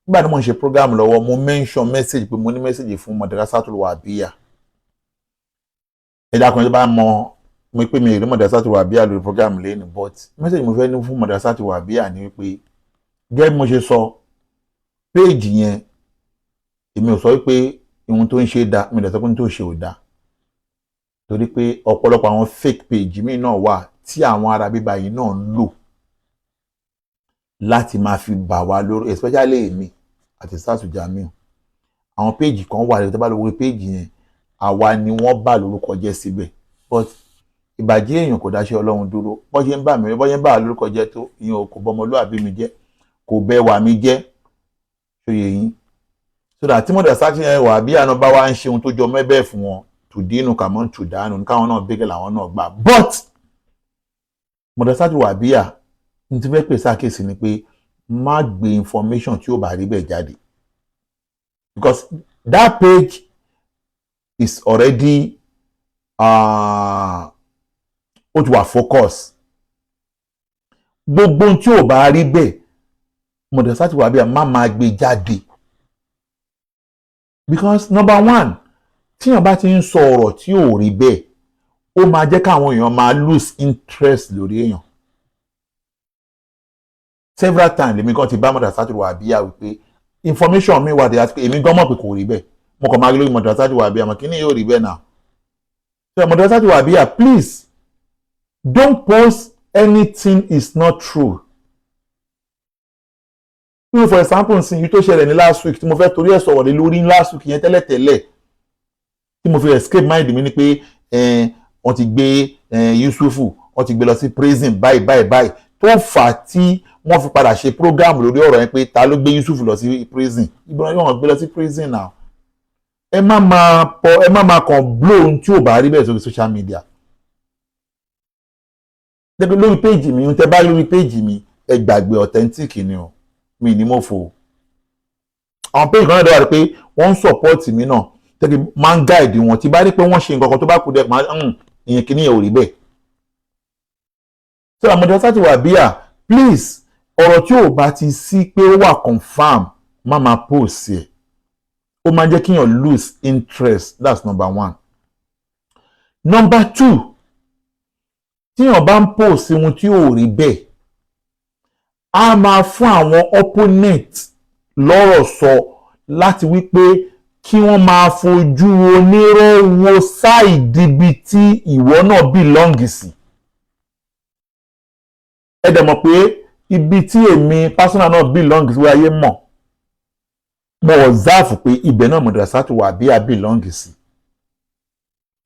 nígbà tí mo ń ṣe program lọ́wọ́, mo mention message pé mo ní message fún Madrasatul Wahabiyya. Ẹ dákun, ẹ bá mọ mo pé mi rí Madrasatul Wahabiyya lórí program lẹ́nu, but message mo fẹ́ ní fún Madrasatul Wahabiyya ni wípé, gẹ́gẹ́ bí mo ṣe sọ, page yẹn, èmi ò sọ wípé ohun tó ń ṣe da, mi ò dẹ̀ sọ pé ohun tó ń ṣe ò da, torí pé ọ̀pọ̀lọpọ̀ àwọn fake page míì náà wà tí àwọn ará bíbá yìí náà ń lò láti máa fi bà wá lórí, especially èmi àti Sátù Jamiu. Àwọn page kan wà lẹ́yìn tó bá lọ wo page yẹn, àwa ni wọ́n bà lórúkọ jẹ́ síbẹ̀. But ìbàjẹ́ èèyàn kò dáṣẹ́ Ọlọ́run dúró. Bọ́ ṣe ń bà mí, bọ́ ṣe ń bà wá lórúkọ jẹ́ tó, ìyẹn kò bọ́mọlúàbí mi jẹ́, kò bẹ́ wà mí jẹ́. Ṣòye yín? So that tí mọ̀dà sáà yẹn wà bí àná bá wá ń ṣe ohun tó jọ mẹ́bẹ̀ẹ́ fún wọn, tùdínú kàmọ́ tùdánù, káwọn náà bẹ́gẹ̀ làwọn náà gbà. But mọ̀dà sáà wà bíyà ní ti fẹ́ pè sákèsì ni pé má gbé information tí ó bá rí bẹ́ẹ̀ jáde, because that page is already ó ti wà focus. Gbogbo ohun tí ò bá rí bẹ́ẹ̀, mọ̀dà sáà wà bíyà má máa gbé jáde, because number one, tíyàn bá ti ń sọ ọ̀rọ̀ tí ò rí bẹ́ẹ̀, Ó máa jẹ́ káwọn èèyàn máa lose interest lórí èèyàn. Several times lèmi gan ti bá Madrasatul Wahabiyya wípé information mi wà dé àti pé èmi gan mọ̀ pé kò rí bẹ́ẹ̀. Mo kàn máa rí lórí Madrasatul Wahabiyya, àmọ́ kíní yóò rí bẹ́ẹ̀ náà. So Madrasatul Wahabiyya, please don't post anything is not true. Even for example, nsìn yìí tó ṣẹlẹ̀ ní last week tí mo fẹ́ torí ẹ̀ sọ̀rọ̀ lé lórí last week yẹn tẹ́lẹ̀tẹ́lẹ̀, tí mo fi escape mind mi ni pé wọ́n ti gbé Yusufu, wọ́n ti gbé lọ sí prison báyìí báyìí báyìí, tó fà á tí wọ́n fi padà ṣe program lórí ọ̀rọ̀ yẹn pé ta ló gbé Yusuf lọ sí prison. Ìbọn yóò wọ́n gbé lọ sí prison now. Ẹ má máa pọ, ẹ má máa kàn blow ohun tí ò bá rí bẹ́ẹ̀ sórí social media. Dẹ́gbẹ́ lórí page mi, tẹ́ bá lórí page mi, ẹ gbàgbé, authentic ni o. Mi ní mo fò àwọn page kan náà dọ́wà pé wọ́n ń support mi náà, tẹ́kí máa ń guide wọn. Tí bá rí pé wọ́n ṣe nǹkan kan tó bá kú dẹ́, máa ń ìyẹn kìíní yẹn ò rí bẹ́ẹ̀. So Madrasatul Wahabiyya, please, ọ̀rọ̀ tí ò bá ti sí pé ó wà confirm, má máa post ẹ̀. Ó máa ń jẹ́ kíyàn lose interest. That's number one. Number two, tíyàn bá ń post ohun tí ò rí bẹ́ẹ̀, á máa fún àwọn opponent lọ́rọ̀ sọ láti wípé kí wọ́n máa fojú onírọ́ wo side ibi tí ìwọ náà belong sí. Ẹ dẹ̀ mọ̀ pé ibi tí èmi personal náà belong sí, ayé mọ̀, mo observe pé ibẹ̀ náà Madrasatul Wahabiyya belong sí,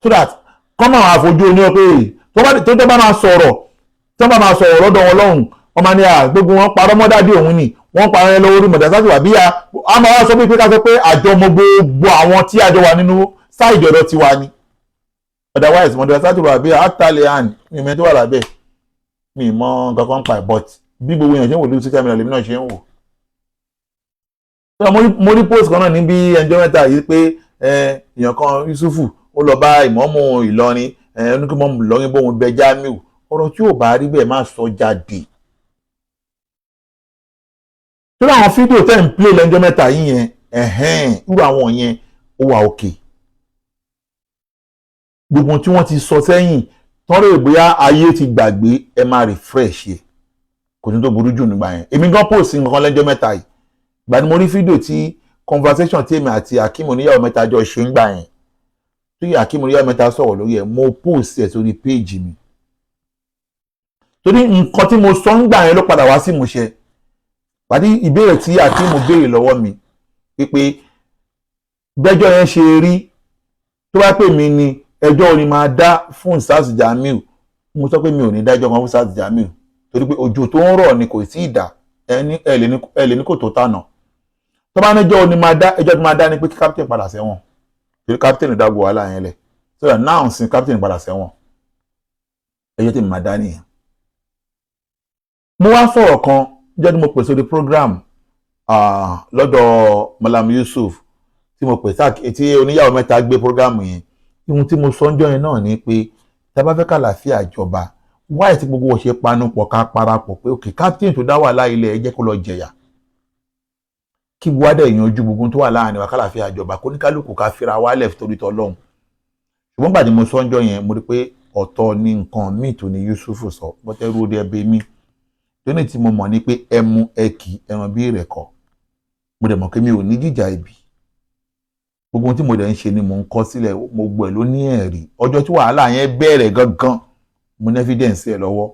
so that kọ́ máa fojú onírọ́ pé tó bá máa sọ̀rọ̀, tó bá máa sọ̀rọ̀ lọ́dọ̀ wọn lọ́hùn, wọ́n máa ní à gbogbo wọn parọ́ mọ́ daddy òun ni wọ́n parọ́ yẹn lọ́wọ́ orí Madrasatul Wahabiyya. A máa wá sọ pé ká sọ pé àjọ mọ gbogbo àwọn tí àjọ wà nínú side ọ̀dọ̀ tiwa ni. Otherwise, Madrasatul Wahabiyya àtàlẹ̀ àn mi ìmọ̀ tó wà lábẹ́ mi mọ nǹkan kan pa ẹ̀, but bí gbogbo èèyàn ṣe ń wò lórí social media lèmi náà ṣe ń wò. Mo rí post kan náà níbi ẹnjọ́ mẹ́ta yìí pé èèyàn kan, Yusufu, ó lọ bá ìmọ̀ọ́mù Ìlọrin, oníkìmọ̀ọ́mù Ìlọrin bóun bẹ Jamiu. Ọ̀rọ̀ tí ò bá rí bẹ́ẹ̀, má sọ jáde. Torí àwọn fídíò tẹ́ ń play lẹ́jọ́ mẹ́ta yìí yẹn, ẹ̀hẹ́n, irú àwọn yẹn ó wà òkè. Gbogbo tí wọ́n ti sọ sẹ́yìn tọ́rọ̀ ìbóyá ayé ti gbàgbé, ẹ máa refresh yẹ, kò ní tó burú jù nígbà yẹn. Èmi gan post nǹkan lẹ́jọ́ mẹ́ta yìí. Ìgbà ni mo rí fídíò tí conversation tí èmi àti Akeem oníyàwó mẹ́ta jọ ṣe ń gbà yẹn, tí Akeem oníyàwó mẹ́ta sọ̀rọ̀ lórí ẹ̀, mo post ẹ̀ sórí page mi, torí nǹkan tí mo sọ ń gbà yẹn ló padà wá sí ìmúṣẹ. Pàdé ìbéèrè tí Akeem béèrè lọ́wọ́ mi pé gbẹ́jọ́ yẹn ṣe rí, tó bá pè mí ni ẹjọ́ orin máa dá fún Ustaz Jamiu, mo sọ pé mi ò ní dájọ́ kan fún Ustaz Jamiu, torí pé òjò tó ń rọ̀ ni kò tí ì dà. Ẹ lè ní kò tó tànà. Tó bá níjọ́ oní máa dá, ẹjọ́ tó máa dá ni pé kí captain padà sẹ́wọ̀n, torí captain dágbò wàhálà yẹn lẹ̀. So that now sin captain padà sẹ́wọ̀n, ẹjọ́ tí mi máa dá nìyẹn. Mo wá sọ̀rọ̀ kan jẹ́ tí mo pè sórí program lọ́dọ̀ Malam Yusuf, tí mo pè sáà tí oníyàwó mẹ́ta gbé program yẹn. Ohun tí mo sọ ń jọ́ yẹn náà ni pé tá a bá fẹ́ kàlàáfíà jọba, wáyé tí gbogbo wọn ṣe panupọ̀ ká parapọ̀ pé ok, captain tó dá wàhálà ilẹ̀, ẹ jẹ́ kó lọ jẹ̀yà, kí gbogbo wa dẹ̀ yanjú gbogbo tó wà láàrin wa, kàlàáfíà jọba, kó ní kálukú ká fira wálẹ̀ torí tọlọ́hun. Ṣùgbọ́n gbàdí mo sọ ń jọ́ yẹn, mo rí pé ọ̀tọ̀ ni nǹkan míì tó ní Yusuf sọ bọ́tẹ́rú ó dé ẹbí mi tóní tí mo mọ̀ ní pé ẹmu ẹkì ẹran bí ìrẹ̀kọ̀. Mo dẹ̀ mọ̀ pé mi ò ní jìjà ibi. Gbogbo ohun tí mo dẹ̀ ń ṣe ni mò ń kọ sílẹ̀. Mo gbọ́ ẹ̀ ló ní ẹ̀rí. Ọjọ́ tí wàhálà yẹn bẹ̀rẹ̀ gangan, mo ní evidence ẹ̀ lọ́wọ́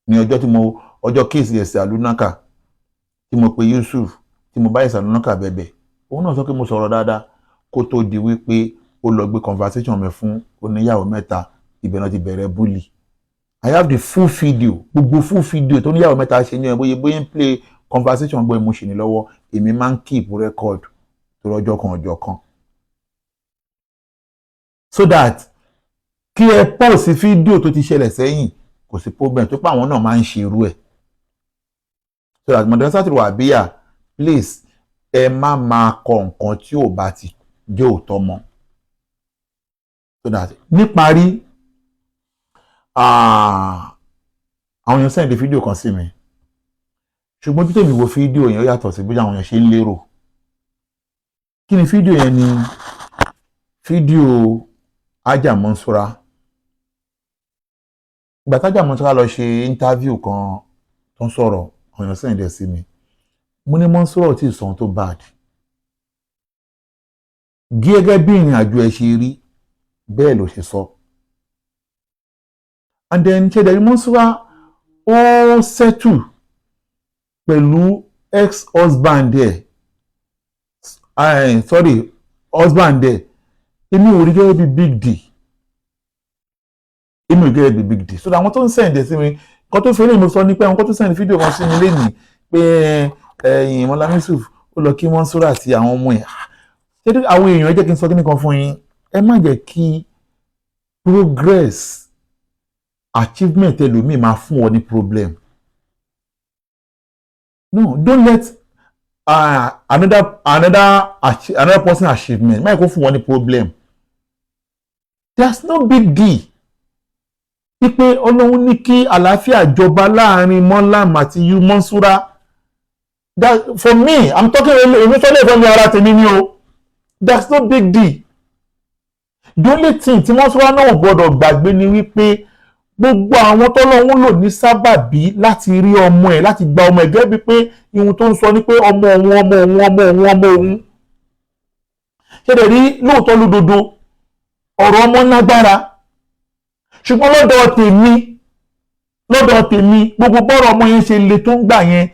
ní ọjọ́ tí mo ọjọ́ case ẹ̀sẹ̀ àlùnákà tí mo pe Yusuf, tí mo bá ẹ̀sẹ̀ àlùnákà bẹ̀bẹ̀. Òun náà sọ pé mo sọ̀rọ̀ dáadáa kó tó di wípé ó lọ gbé conversation mi fún oníyàwó mẹ́ta. Ibẹ̀ náà ti bẹ̀rẹ̀ bully. I have the full video, gbogbo full video tó níyàwó mẹ́ta ṣe ní ẹ, bóyá bóyá ń play conversation bóyá mo ṣe ní lọ́wọ́. Èmi máa ń keep record tó lọ́jọ́ kan ọjọ́ kan, so that kí ẹ pọ̀ sí fídíò tó ti ṣẹlẹ̀ sẹ́yìn, kò sí problem tó pé àwọn náà máa ń ṣe irú ẹ̀. So that Madrasatul Wahabiyya, please, ẹ má máa kọ nǹkan tí ò bá ti jẹ́ òótọ́ mọ́. So that níparí, àwọn èèyàn send fídíò kan sí mi, ṣùgbọ́n tí tèmi wo fídíò yẹn, ó yàtọ̀ sí bí àwọn èèyàn ṣe ń lérò. Kí ni fídíò yẹn? Ni fídíò Haja Mansura. Ìgbà tájà mo ti wá lọ ṣe interview kan tó ń sọ̀rọ̀, ọ̀yàn send ẹ̀ sí mi. Mo ní Mọ́nsúrà ò tí ì sọ ohun tó bad. Gẹ́gẹ́ bí ìrìn àjò ẹ̀ ṣe rí, bẹ́ẹ̀ ló ṣe sọ. And then, ṣe dẹ̀ ní Mọ́nsúrà ó settle pẹ̀lú ex-husband ẹ̀, sorry, husband ẹ̀. Èmi ò rí gẹ́gẹ́ bí big deal, èmi ò rí gẹ́gẹ́ bí big deal. So àwọn tó ń send ẹ̀ sí mi, nǹkan tó fẹ́ lè mo sọ ní pé àwọn kan tó send fídíò kan sí mi lénìí pé ẹ̀yìn Mọ́lá Yusuf ó lọ kí Mọ́nsúrà àti àwọn ọmọ ẹ̀. Ṣé àwọn èèyàn, ẹ jẹ́ kí n sọ kí nìkan fún yín. Ẹ má jẹ́ kí progress, achievement ẹlòmíì máa fún ọ ní problem. No, don't let another person achievement má yẹ kó fún wọn ní problem. There's no big deal wípé Ọlọ́run ní kí àlàáfíà jọba láàrin Mọ́lám àti Mọ́nsúrà. That, for me, I'm talking, èmi sọ lè fẹ́ mi ara tèmi ni o. There's no big deal. The only thing tí Mọ́nsúrà náà gbọ́dọ̀ gbàgbé ni wípé gbogbo àwọn tọ́lọ́run lò ní sábàbí láti rí ọmọ ẹ̀, láti gba ọmọ ẹ̀, gẹ́gẹ́ bí pé ihun tó ń sọ ni pé ọmọ òun, ọmọ òun, ọmọ òun, ọmọ òun. Ṣé lè rí lóòótọ́ lódodo, ọ̀rọ̀ ọmọ lágbára, ṣùgbọ́n lọ́dọ̀ tèmi, gbogbo bọ́rọ̀ ọmọ yẹn ṣe le tó ń gbà yẹn,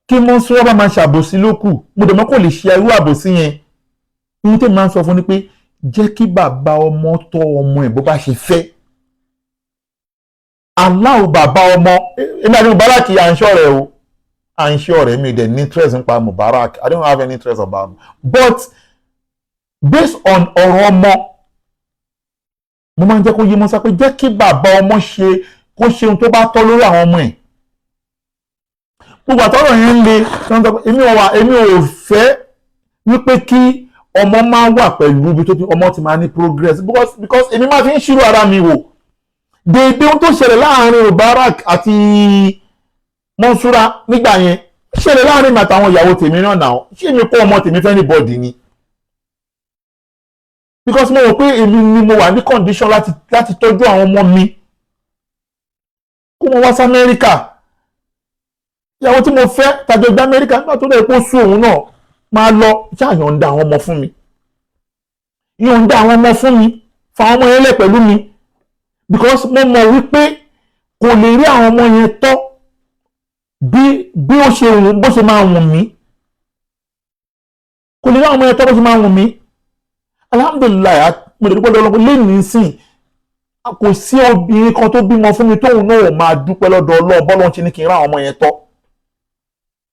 kí Mọ́nsúrà bá máa ṣàbòsí lókù. Mo dẹ̀ mọ́ kò lè ṣe irú àbòsí yẹn. Ohun tí mo máa ń sọ fún ni pé jẹ́ kí bàbá ọmọ tọ́ ọmọ ẹ̀ bó bá ṣe fẹ́. Aláwo bàbá ọmọ, èmi àti Mubarak à ń ṣọ̀rẹ́ o, à ń ṣọ̀rẹ́. Mi dẹ̀ ní interest nípa Mubarak. I don't have any interest about him, but based on ọ̀rọ̀ ọmọ, mo máa ń jẹ́ kó yé Mọ́sá pé jẹ́ kí bàbá ọmọ ṣe, kó ṣe ohun tó bá tọ́ lórí àwọn ọmọ ẹ̀. Gbogbo àtọ́rọ̀ yẹn ń le, èmi ò wà, èmi ò fẹ́ wípé kí ọmọ máa wà pẹ̀lú ibi tó ọmọ ti máa ní progress, because èmi máa fi ń ṣírò ara mi wò. Déédéé ohun tó ṣẹlẹ̀ láàrin Mubarak àti Mọ́nsúrà nígbà yẹn ṣẹlẹ̀ láàrin mi àtàwọn ìyàwó tèmi náà. Náà ṣé mi kó ọmọ tèmi fẹ́ anybody ni? Because mo rò pé èmi ni mo wà ní condition láti tọ́jú àwọn ọmọ mi kó mo wá sí Amẹ́ríkà. Ìyàwó tí mo fẹ́ tàjọ gbé Amẹ́ríkà, nígbà tó dẹ̀ kó sú òun náà máa lọ, ṣáà yọ̀ǹda àwọn ọmọ fún mi, yọ̀ǹda àwọn ọmọ fún mi, fa àwọn ọmọ yẹn lẹ̀ pẹ̀lú mi, because mo mọ̀ wípé kò lè rí àwọn ọmọ yẹn tọ́ bí ó ṣe wù, bó ṣe máa wù mí. Kò lè rí àwọn ọmọ yẹn tọ́ bó ṣe máa wù mí. Alhamdulillahi, mo lè dúpẹ́ lọ́wọ́ lẹ́nìí sìn. Kò sí obìnrin kan tó bímọ fún mi tóun náà máa dúpẹ́ lọ́dọ̀ Ọlọ́run bọ́lọ́run ṣe ní kí n rá àwọn ọmọ yẹn tọ́.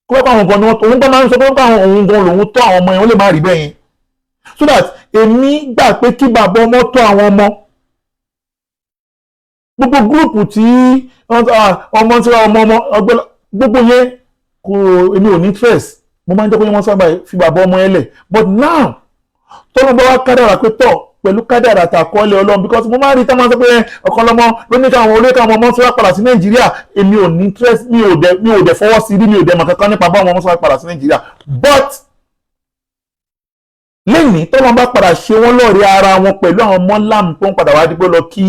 Kó bá àwọn gan ni wọ́n, òun gan máa ń sọ pé àwọn òun gan lòun tọ́ àwọn ọmọ yẹn, ó lè má rí bẹ́ẹ̀ yẹn. So that èmi gbà pé kí bàbá ọmọ tọ́ àwọn ọmọ. Gbogbo group tí ọmọ tí ọmọ ọmọ ọgbẹ́ gbogbo yẹn kò, èmi ò ní interest. Mo máa ń jẹ́ kó yẹn wọ́n sábà fi bàbá ọmọ yẹn lẹ̀. But now, tọ́lọ́ bá wá kádàrà pé tọ̀ pẹ̀lú kádàrà àtàkọ́lẹ̀ Ọlọ́run, because mo máa ń rí tá máa ń sọ pé ọ̀kan lọ́mọ ló ní káwọn olóyè káwọn ọmọ tí wọ́n padà sí Nàìjíríà. Èmi ò ní interest, mi ò dẹ̀ fọwọ́ sí rí, mi ò dẹ̀ mọ̀ kankan nípa báwọn ọmọ tí wọ́n padà sí Nàìjíríà. But lẹ́yìn tọ́lọ́ bá padà ṣe wọ́n lọ́ọ̀rẹ́ ara wọn pẹ̀lú àwọn mọ́lám tó ń padà wá dípò lọ kí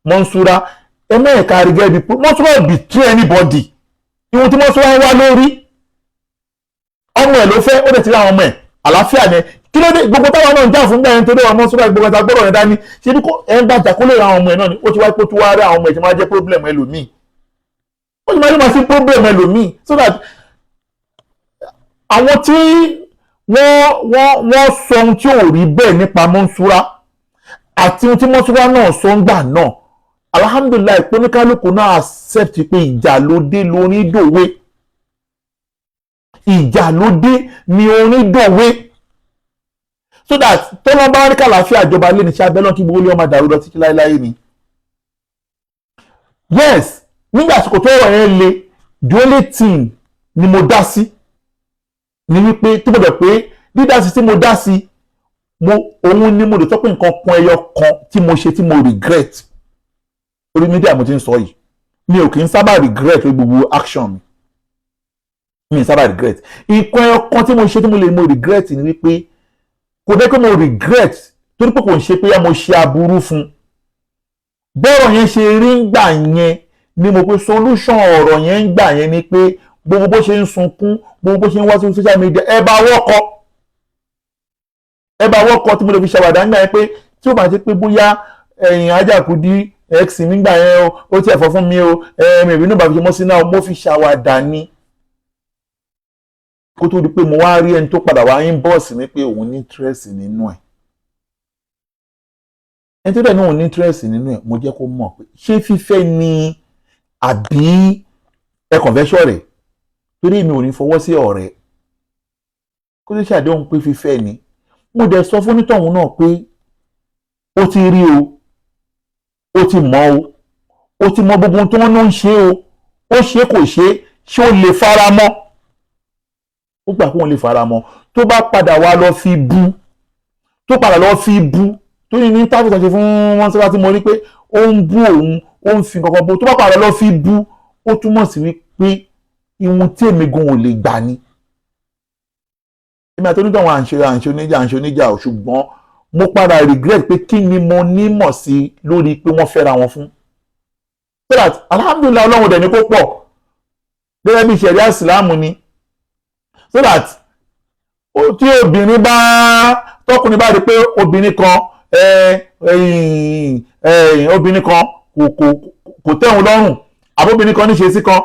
Mọ́nsúrà, ẹ mẹ́ẹ̀ka rí gẹ́gẹ́ bí Mọ́nsúrà ò betray anybody. Ìwọ̀n tí Mọ́nsúrà ń wá lórí ọmọ ẹ̀ ló fẹ́, ó dẹ̀ ti rí àwọn ọmọ ẹ̀, àlàáfíà ni. Kí ló dé gbogbo táwọn náà ń jà fún bẹ́ẹ̀? Nítorí ọmọ Mọ́nsúrà, gbogbo ẹ̀ta gbọ́dọ̀ yẹn dání ṣé bí kò ẹ̀ ń gbàjà kó lè ra àwọn ọmọ ẹ̀ náà ni. Ó ti wá pé tó wá rí àwọn ọmọ ẹ̀ tí máa jẹ́ problem ẹlòmíì, ó ti máa ní máa sí problem ẹlòmíì. So that àwọn tí wọ́n sọ ohun tí ò rí bẹ́ẹ̀ nípa Mọ́nsúrà àti ohun tí Mọ́nsúrà náà sọ ń gbà náà, alhamdulillahi pé oníkálukú náà accept pé ìjà ló dé lórí dòwe, ìjà ló dé ní orin dòwe. So that tọ́lọ́ bá rí kàlàáfíà ìjọba lé ní ṣe abẹ́ náà, kí gbogbo ilé ọmọ dàrú lọ títí láéláé ni. Yes, nígbà àsìkò tó ọ̀rọ̀ yẹn le, the only thing ni mo dá sí ni wípé tó gbọdọ̀ pé dídá sí tí mo dá sí mo, òun ni mo lè sọ pé nǹkan kan ẹyọ kan tí mo ṣe tí mo regret. Orí media mo ti ń sọ yìí, mi ò kì í sábà regret lórí gbogbo action mi, mi ì sábà regret. Nǹkan ẹyọ kan tí mo ṣe tí mo lè mo regret ni wípé kò dé pé mo regret torí pé kò ń ṣe pé mo ṣe aburú fún. Bọ́rọ̀ yẹn ṣe rí ń gbà yẹn ni mo pé solution ọ̀rọ̀ yẹn ń gbà yẹn ni pé gbogbo bó ṣe ń sunkún, gbogbo bó ṣe ń wá sí social media, ẹ bá wọ́kọ, ẹ bá wọ́kọ. Tí mo lè fi ṣàwàdà ń gbà yẹn pé tí ó bá ti pé bóyá ẹ̀yìn Ajakudi ex nígbà yẹn o, ó tiẹ̀ fọ́ fún mi o, ẹ̀mí ìbínú bá fi ṣe mọ́ sí náà, mo fi ṣàwàdà ni. Kó tó di pé mo wá rí ẹni tó padà wá inbox mi pé òun ní interest nínú ẹ̀, ẹni tó dẹ̀ ní òun ní interest nínú ẹ̀, mo jẹ́ kó mọ̀ pé ṣé fífẹ́ ni àbí ẹ kàn fẹ́ ṣọ̀rẹ́, torí mi ò ní fọwọ́ sí ọ̀rẹ́. Kó tó ṣàdéhùn pé fífẹ́ ni, mo dẹ̀ sọ fún onítọ̀hún náà pé ó ti rí o, ó ti mọ̀ o, ó ti mọ gbogbo ohun tó ń ṣe o, ó ṣe kò ṣe, ṣé ó lè fara mọ́? Ó gbà kó òun lè fara mọ́. Tó bá padà wá lọ fi bú, tó padà lọ fi bú, tó ní ní tábìlì kan ṣe fún wọn síwájú tí mo rí pé ó ń bú òun, ó ń fi kankan bú, tó bá padà lọ fi bú, ó túmọ̀ sí wípé ihun tí èmi gan ò lè gbà ni. Èmi àti onítọ̀hún à ń ṣe oníjà, à ń ṣe oníjà ò, ṣùgbọ́n mo padà regret pé kí ni mo nímọ̀ sí lórí pé wọ́n fẹ́ra wọn fún. So that, alhamdulillahi, Ọlọ́run dẹ̀ ní kó pọ̀ gẹ́gẹ́ bí ṣẹ̀ríà Ìsìlámù ni, so that tí obìnrin bá, tọkùnrin bá rí pé obìnrin kan, obìnrin kan kò tẹ́ òun lọ́rùn, àbóbìnrin kan níṣe sí kan,